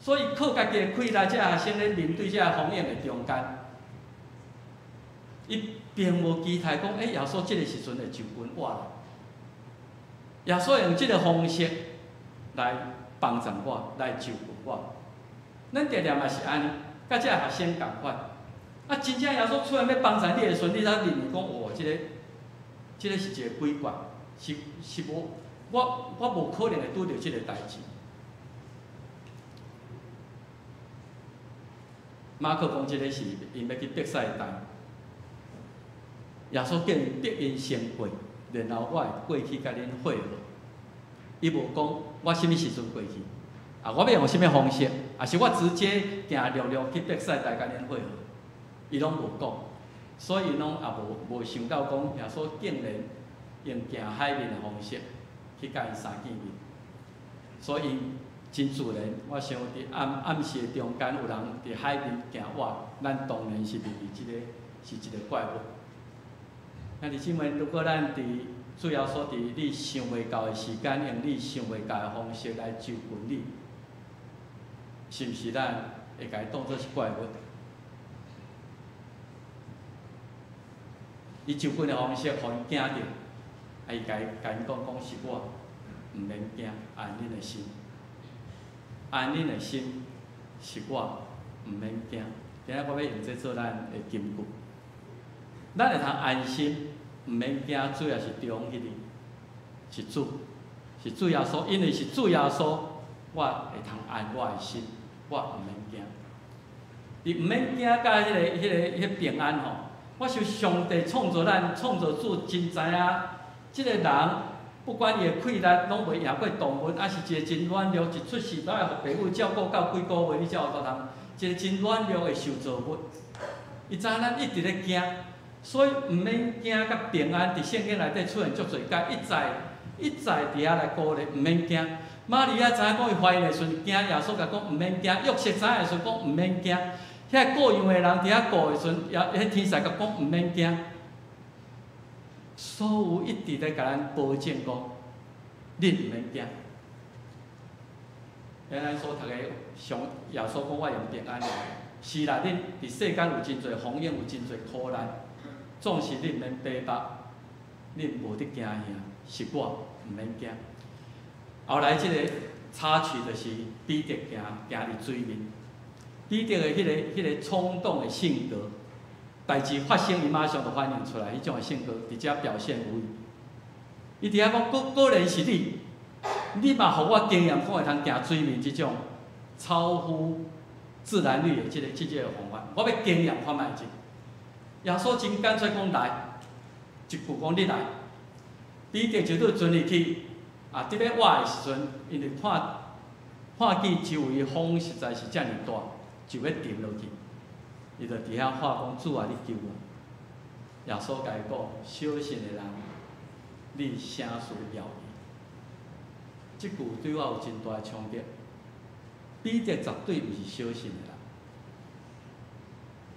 所以靠家己的氣力，這學生咧面對這个風湧的中間，伊並無期待講，欸，耶穌這个時陣會就近我啦。耶穌用這个方式來幫助我，來救我。咱常常嘛是按呢，佮這个學生仝款。啊，真正耶穌出來欲幫助你的時陣，你才認為講，哦，這个，這个是一个鬼怪，是是無，我我無可能會拄著這个代誌。馬可講這个是𪜶欲去伯賽大，耶穌叫𪜶逼𪜶先過，然後我會過去共恁會合。伊無講我啥物時陣過去，啊，我欲用啥物方式，抑是我直接行陸路去伯賽大共恁會合，伊攏無講，所以𪜶攏也無無想到講耶穌竟然用行海面的方式去共𪜶相見面，所以真自然，我想佇暗暗時的中間有人佇海面行倚，咱當然是認為這个是一个怪物。兄弟姊妹，如果咱佇主耶穌佇你想袂到的時間，用你想袂到的方式來就近你，是毋是咱會共伊當做是怪物？伊就近的方式，予𪜶驚著，啊！伊共𪜶講講是我，毋免驚，安恁的心，安恁的心是我，毋免驚。今仔我欲用這做咱的金句，咱會通安心，毋免驚，主要是中彼个，是主，是主耶穌，因為是主耶穌，我會通安我的心，我毋免驚。伊毋免驚，佮彼個平安吼。我想上帝創造咱，創造主真知影，這個人不管伊的氣力，攏袂贏過動物，抑是一個真軟弱，一出世都愛予爸母照顧到幾個月，你才有法通。一個真軟弱的受造物，伊知影咱一直咧驚，所以毋免驚佮平安，佇聖經內底出現足濟擺，一再一再佇遐來鼓勵，毋免驚。瑪利亞知影講伊懷孕的時陣驚，耶穌共講毋免驚；約瑟知影的時陣講毋免驚。遐顧羊的人佇遐顧的時陣，也彼天使共講毋免驚。所有一直咧共咱保證講，恁毋免驚。咱所讀的上耶穌講我用平安，是啦，恁佇世間有真濟風雨，有真濟苦難，總是恁毋免白目，恁無得驚嚇，是我毋免驚。後來這個插曲就是彼得行行佇水面，彼得的彼個衝動的性格，代誌發生，伊馬上就反應出來，彼種的性格佇遮表現無遺。伊佇遐講，果然是你，你嘛予我經驗，講會通行水面這種超乎自然律的這個方法，我欲經驗看覓者。耶穌真乾脆講來，一句講你來，彼得就佇船入去。啊！佇咧倚的時陣，因為看見周圍風實在是遮爾大，就欲沉落去。伊就佇遐喊講：主啊，你救我！耶穌共伊講：小信的人，你啥事猶疑？這句對我有真大的衝擊。彼得絕對毋是小信的人，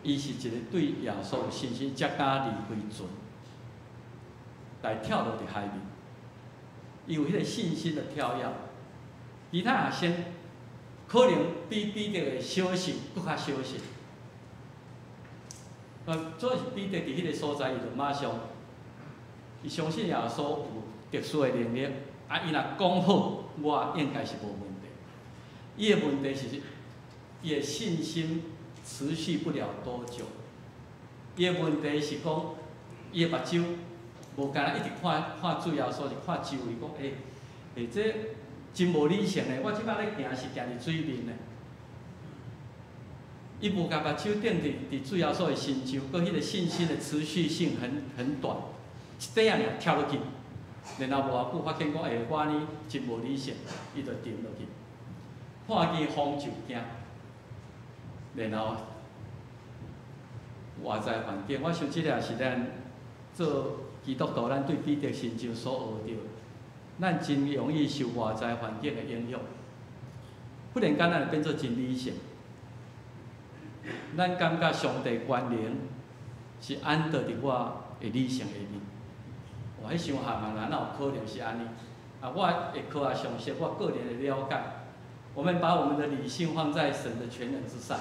伊是一個對耶穌有信心，才敢離開船來跳落佇海面。伊有彼個信心的跳躍，其他學生可能比彼得的小信閣較小信。啊，主要是彼得佇彼個所在，伊就馬上，伊相信耶穌有特殊的能力，啊，伊若講好，我應該是無問題。伊的問題是，伊的信心持續不了多久。伊的問題是講，伊的目睭。無干焦一直看看主耶穌，是看周圍，講欸，這真無理性的。我這擺咧行是行佇水面的，伊無共目睭定佇主耶穌的身上，閣彼個信心的持續性很短，一短仔爾跳落去，然後無偌久發現講欸，我按呢真無理性，伊就沉落去。看見風就驚，然後外在環境，我想這個也是咱做基督徒，咱對彼得身上所學著，咱真容易受外在環境的影響。忽然間，咱會變做真理性。咱感覺上帝權能是安置佇我的理性下面。哇，彼傷譀啊！哪有可能是按呢？啊，我的科學常識，我個人的了解，我們把我們的理性放在神的權能之上。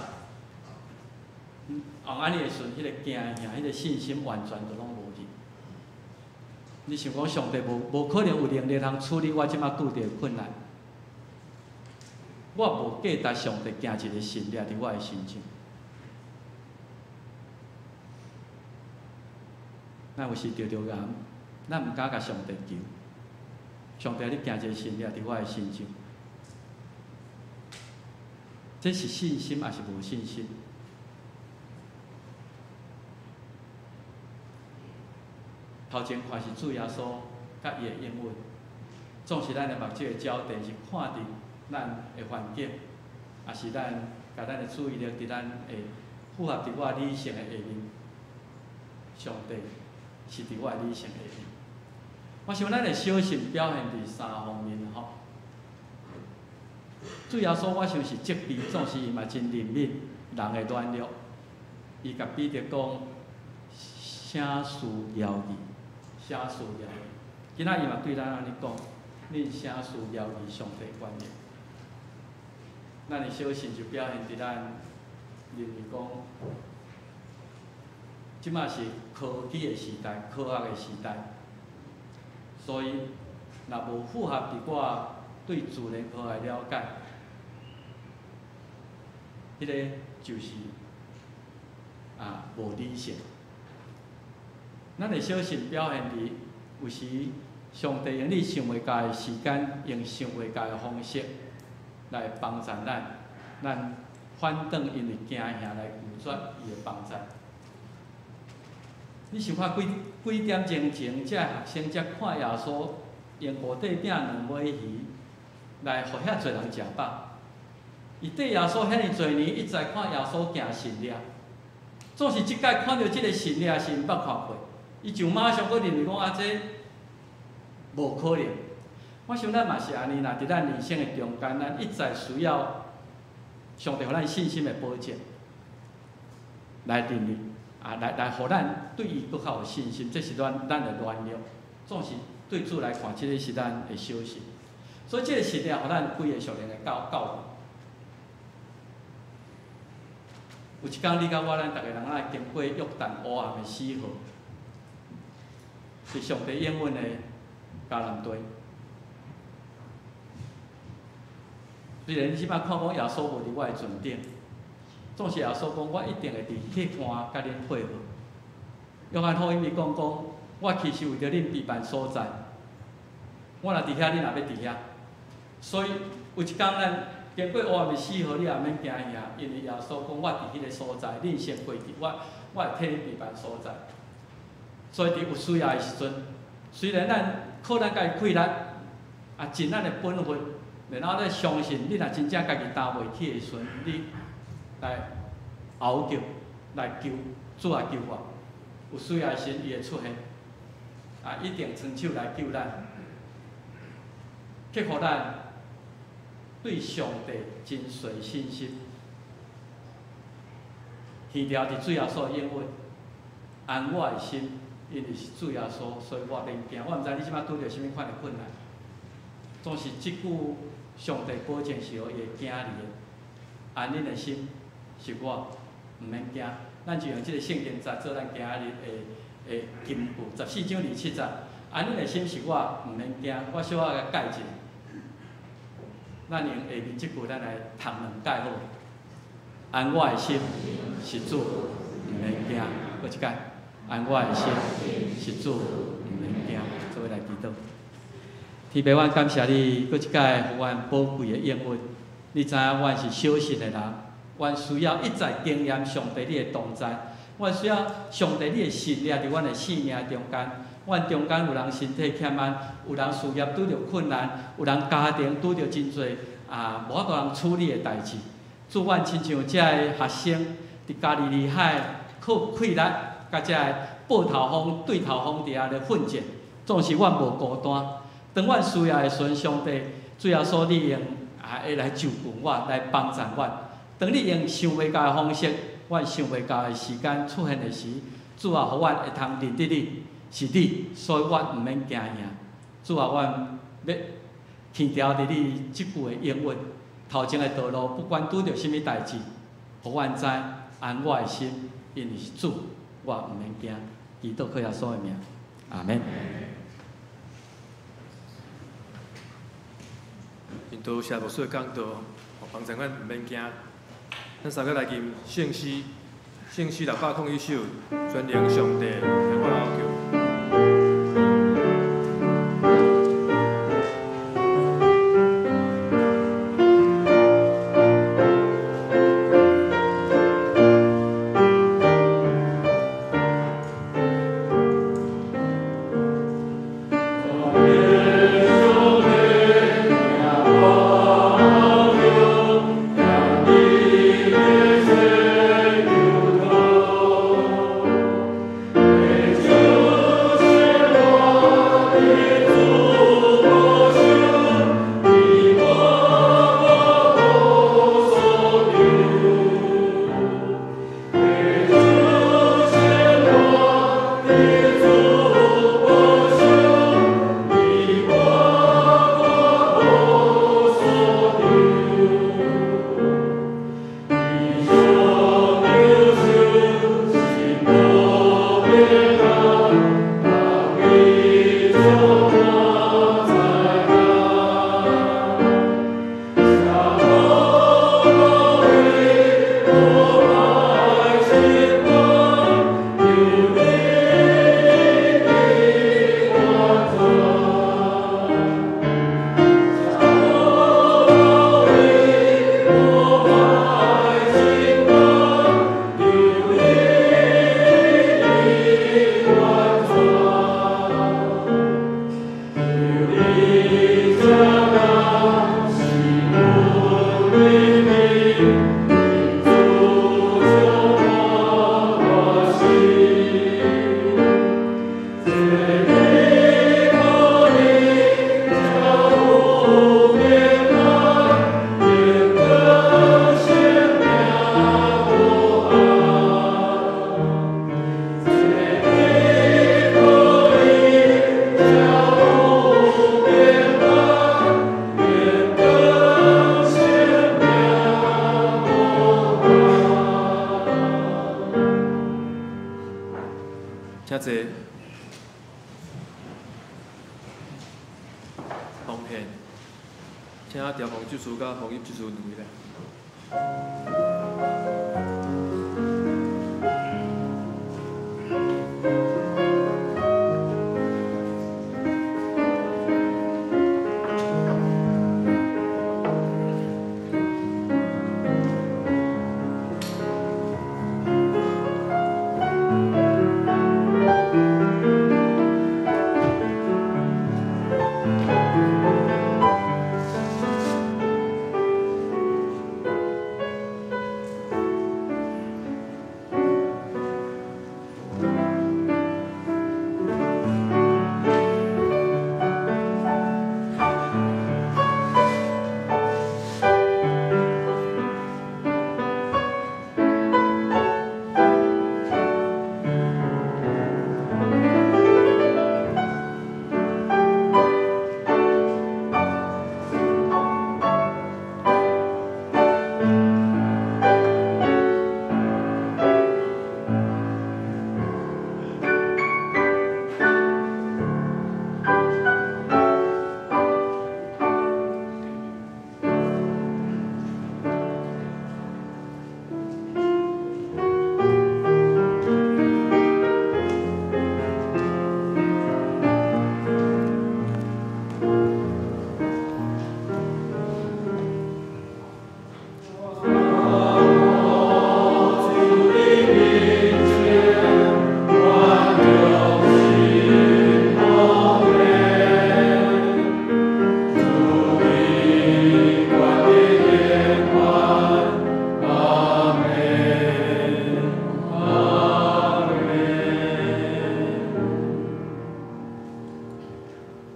哦，按呢的時陣，彼個驚嚇，彼個信心完全就攏無去。你想講上帝無可能有能力通處理我這擺拄著的困難，我無價值上帝行一個神蹟佇我的身上。咱有時著著癌，咱毋敢共上帝求，上帝你行一個神蹟佇我的身上，這是信心抑是無信心？頭前看是主耶穌佮伊的應允，總是咱的目睭的焦點是看佇咱的環境，抑是咱共咱的注意力佇咱的符合佇我理性的下面。上帝是佇我的理性下面。我想咱的小信表現佇三方面吼。主耶穌我想是責備，總是伊嘛真憐憫人的軟弱。伊共彼得講，啥事猶疑？啥需要？今仔伊嘛對咱按呢講，恁啥需要伊上帝關心。咱的小信就表現佇咱認為講，這馬是科技的時代，科學的時代，所以若無符合佇我對自然科學的了解，彼個就是無理性。咱的小信表現佇有時上帝用你想袂到的時間，用想袂到的方式來幫助咱，咱反轉因為驚嚇來拒絕伊的幫助。你想看幾幾點鐘前，這个學生才看耶穌用五塊餅兩尾魚來予遐濟人食飽。伊綴耶穌遐爾濟年，一再看耶穌行神跡，總是這擺看著這个神跡是毋捌看過，伊就馬上閣認為講啊，這無可能。我想咱嘛是按呢，若佇咱人生的中間，咱一再需要上帝予咱信心的保證來認為。來，予咱對伊閣較有信心，這是咱的軟弱。總是對主來看，這个是咱的小信。所以這个神跡，予咱幾个屬靈的教訓。有一工，你佮我，咱逐个人愛經過約旦烏暗的死河，是上帝應允的迦南地。雖然你這擺看講耶穌無佇我的船頂。總是耶穌講，我一定會佇彼岸佮恁會合。約翰福音伊講講，我其實為著恁備辦所在，我若佇遐，恁也欲佇遐。所以有一工咱經過黑暗的死河，你也免驚嚇，因為耶穌講我佇彼个所在，恁先過去，我會替恁備辦所在。所以佇有需要的時陣，雖然咱靠咱家己氣力，盡咱的本分，然後咱相信你若真正家己擔袂起的時陣，你來哀求，來求主啊救我，有需要時伊會出現，一定伸手來救咱，克服咱對上帝真濟信心，懸牢佇主耶穌的應允，安我的心，因為是主耶穌，所以我免驚。我毋知你這擺拄著啥物款的困難，總是這句上帝保證是予伊的囝兒的，安恁的心。是我毋免驚，咱就用這个聖經節做咱今仔日的金句，14章27節。按恁的心是我毋免驚，我小可共解一下。咱用下面這句，咱來讀兩解好無？按我的心是主，毋免驚。閣一擺，按我的心是主，毋免驚。做伙來祈禱。天父，阮感謝你，閣一擺予阮寶貴的應允。你知影阮是小信的人。阮需要一再經驗上帝你的同在，阮需要上帝你的神力佇阮的生命中間。阮中間有人身體欠安，有人事業拄著困難，有人家庭拄著真濟無法度通處理的代誌。主，阮親像這个學生佇加利利海靠氣力，佮這个報頭風對頭風佇遐咧奮戰，總是阮無孤單。當阮需要的時陣，上帝主耶穌你用會來救助阮，來幫助阮。當你用想袂到的方式，阮想袂到的時間出現的時，主啊，予阮會通認得你是你，所以阮毋免驚嚇。主啊，阮欲牽牢佇你這句的應允，頭前的道路，不管拄著啥物代誌，予阮知安我的心，因為是主，我毋免驚。祈禱靠耶穌的名，阿們。真多謝牧師的講道，幫助阮毋免驚。咱三個來吟聖詩，聖詩601首，全能上帝聽我哀求。Thank you. 坐。奉献，請調風執事佮風葉執事兩位來。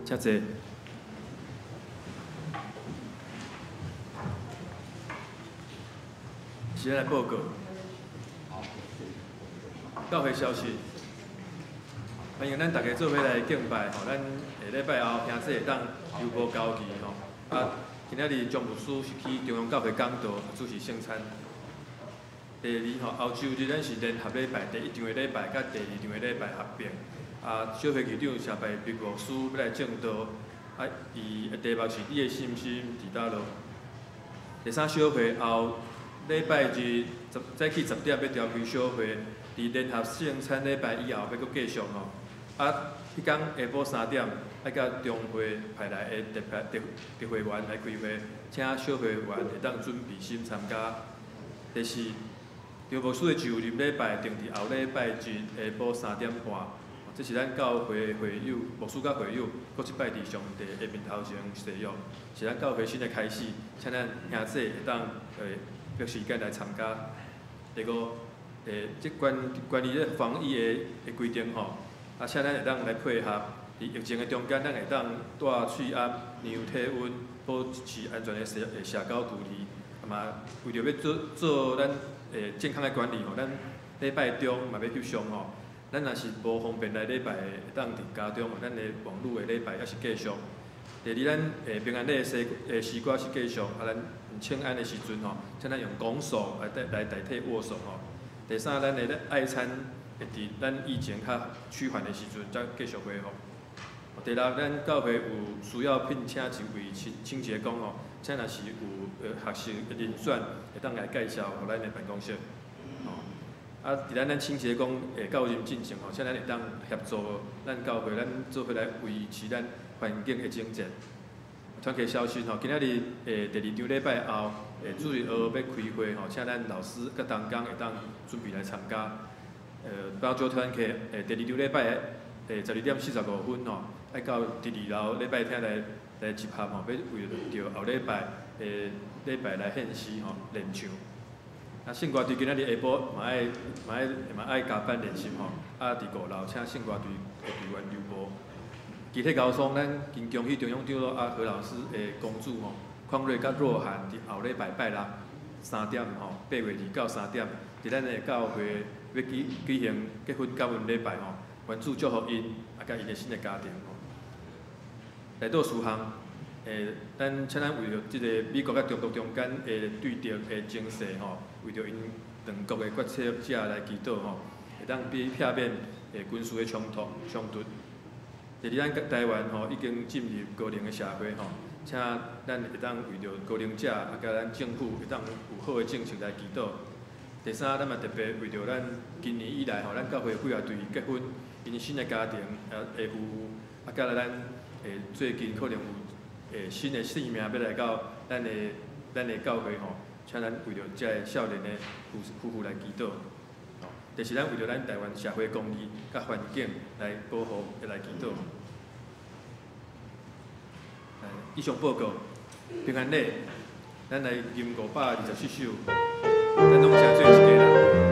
請坐。先來報告。教會消息，歡迎咱大家做伙來敬拜吼，咱下禮拜後兄弟會當遊步交期吼。啊，今仔日張牧師是去中央教會講道，主持聖餐。第二吼，後週日咱是聯合禮拜，第一場的禮拜佮第二場的禮拜合併。啊，小會議長謝拜畢牧師欲來證道，啊，伊的題目是你的信心佇佗落。第三小會後禮拜日早起10點欲召開小會，佇聯合聖餐禮拜以後欲閣繼續吼。啊，彼工下晡3點愛佮中會派來的特派特特會員來開會，請小會員會當準備心參加。第四，張牧師的就任禮拜定佇後禮拜日下晡3點半。這是咱教會會友、牧師佮會友，閣一擺佇上帝的面頭前誓約，是咱教會新的開始，請咱兄弟會當約時間來參加。第五，這關於咧防疫的規定吼，啊，請咱會當來配合。佇疫情的中間，咱會當戴喙罨、量體溫、保持安全的社交距離，啊嘛為著欲做咱健康的管理吼，咱禮拜中嘛欲翕相吼。咱若是無方便來禮拜，會當佇家中，咱的網路的禮拜猶是繼續。第二，咱平安禮的詩歌是繼續，啊，咱請安的時陣吼，請咱用拱手來代替握手吼。第三，咱的愛餐會佇咱疫情較趨緩的時陣，才繼續恢復。第六，咱教會有需要聘請一位清潔工吼，請若是有學習的人選，會當來介紹予咱的辦公室。啊，佇咱清潔工會到任進前吼，請咱會當協助咱教會，咱做伙來維持咱環境的整潔。團契消息吼，今仔日第二場禮拜後，主日學欲開會吼，請咱老師佮同工會當準備來參加。包招團契第二場禮拜12點45吼，愛到第二樓禮拜廳來集合吼，欲為著後禮拜禮拜來獻詩吼練唱。啊，聖歌隊今仔日下晡嘛愛加班練習吼。啊，佇5樓請聖歌隊的隊員留步。其他高松，咱真恭喜中央長老啊何老師的公主吼，匡瑞佮若涵佇後禮拜拜六3點吼，8月2到3點，佇咱的教會欲舉行結婚感恩禮拜吼，願主祝福𪜶啊，佮𪜶的新的家庭吼。來到事項，咱請咱為著這个美國佮中國中間的對敵的情勢吼，為著𪜶兩國的決策者來祈禱吼，會當比避免軍事的衝突。第二，咱台灣吼已經進入高齡的社會吼，請咱會當為著高齡者啊，佮咱政府會當有好的政策來祈禱。第三，咱嘛特別為著咱今年以來吼，咱教會幾仔對結婚，𪜶新的家庭啊的夫婦，啊，佮咱最近可能有新的生命欲來到咱的教會吼，請咱為著這个少年的夫婦來祈禱。就是咱為著咱台灣社會公義佮環境來保護，來祈禱。以上報告，平安禮，咱來吟524首，咱攏誠做一家人。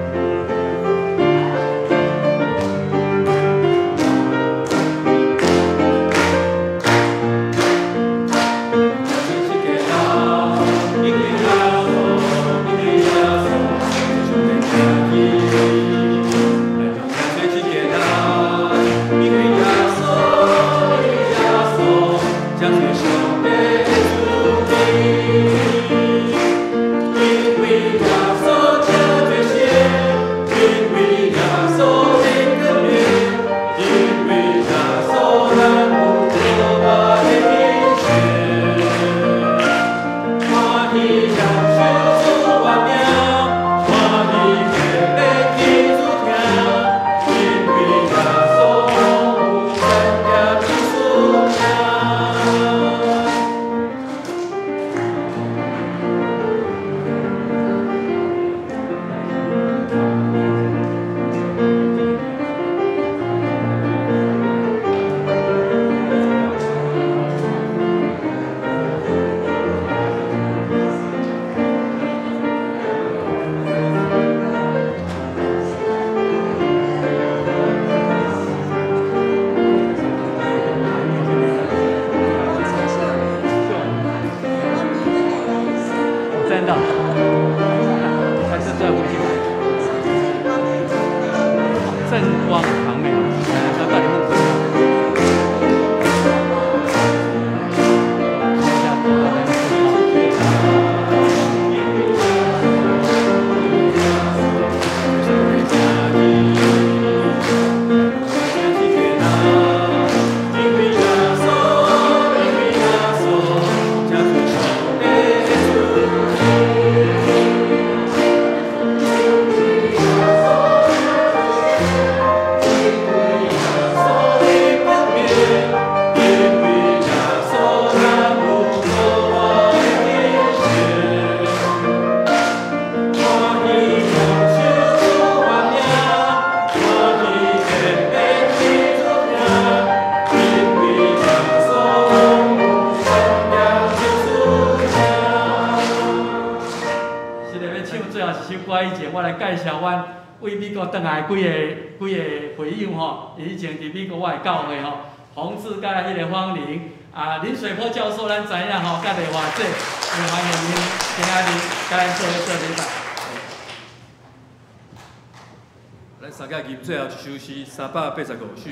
最後一首詩385首，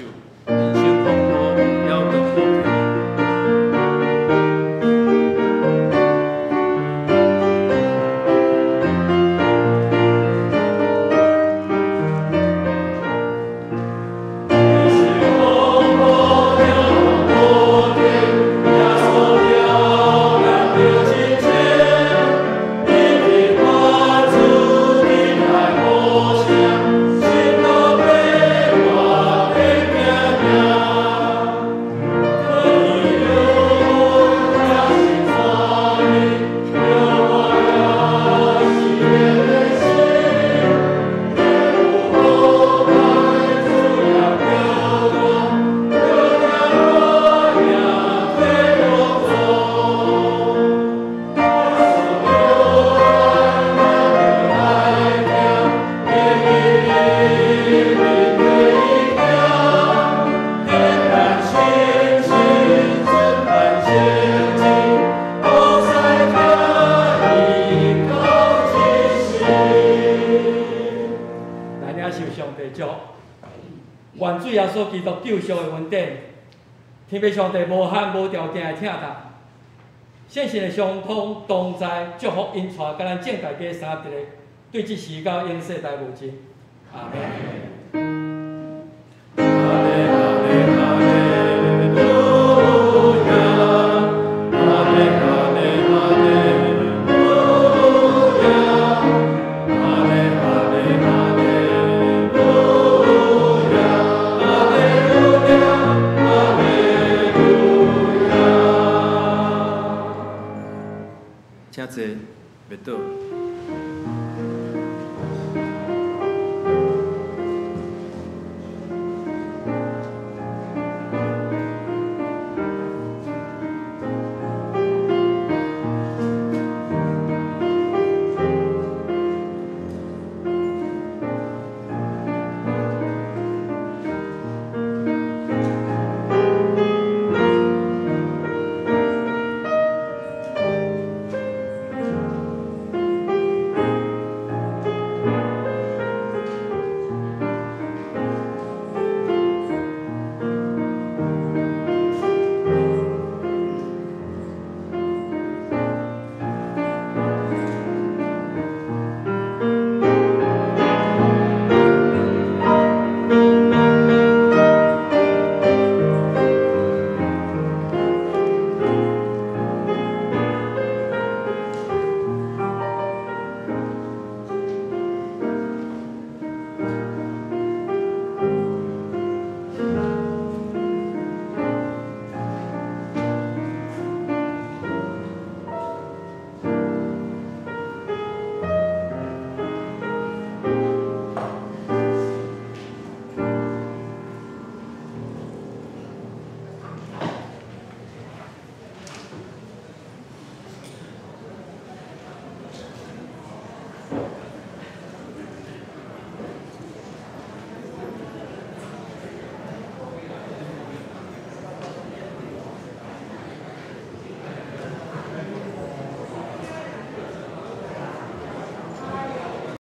人生風波，搖動無停。天父上帝無限無條件的疼痛，聖神的相通同在，祝福𪜶帶佮咱眾大家三一个，對這時到永世代無盡。阿們。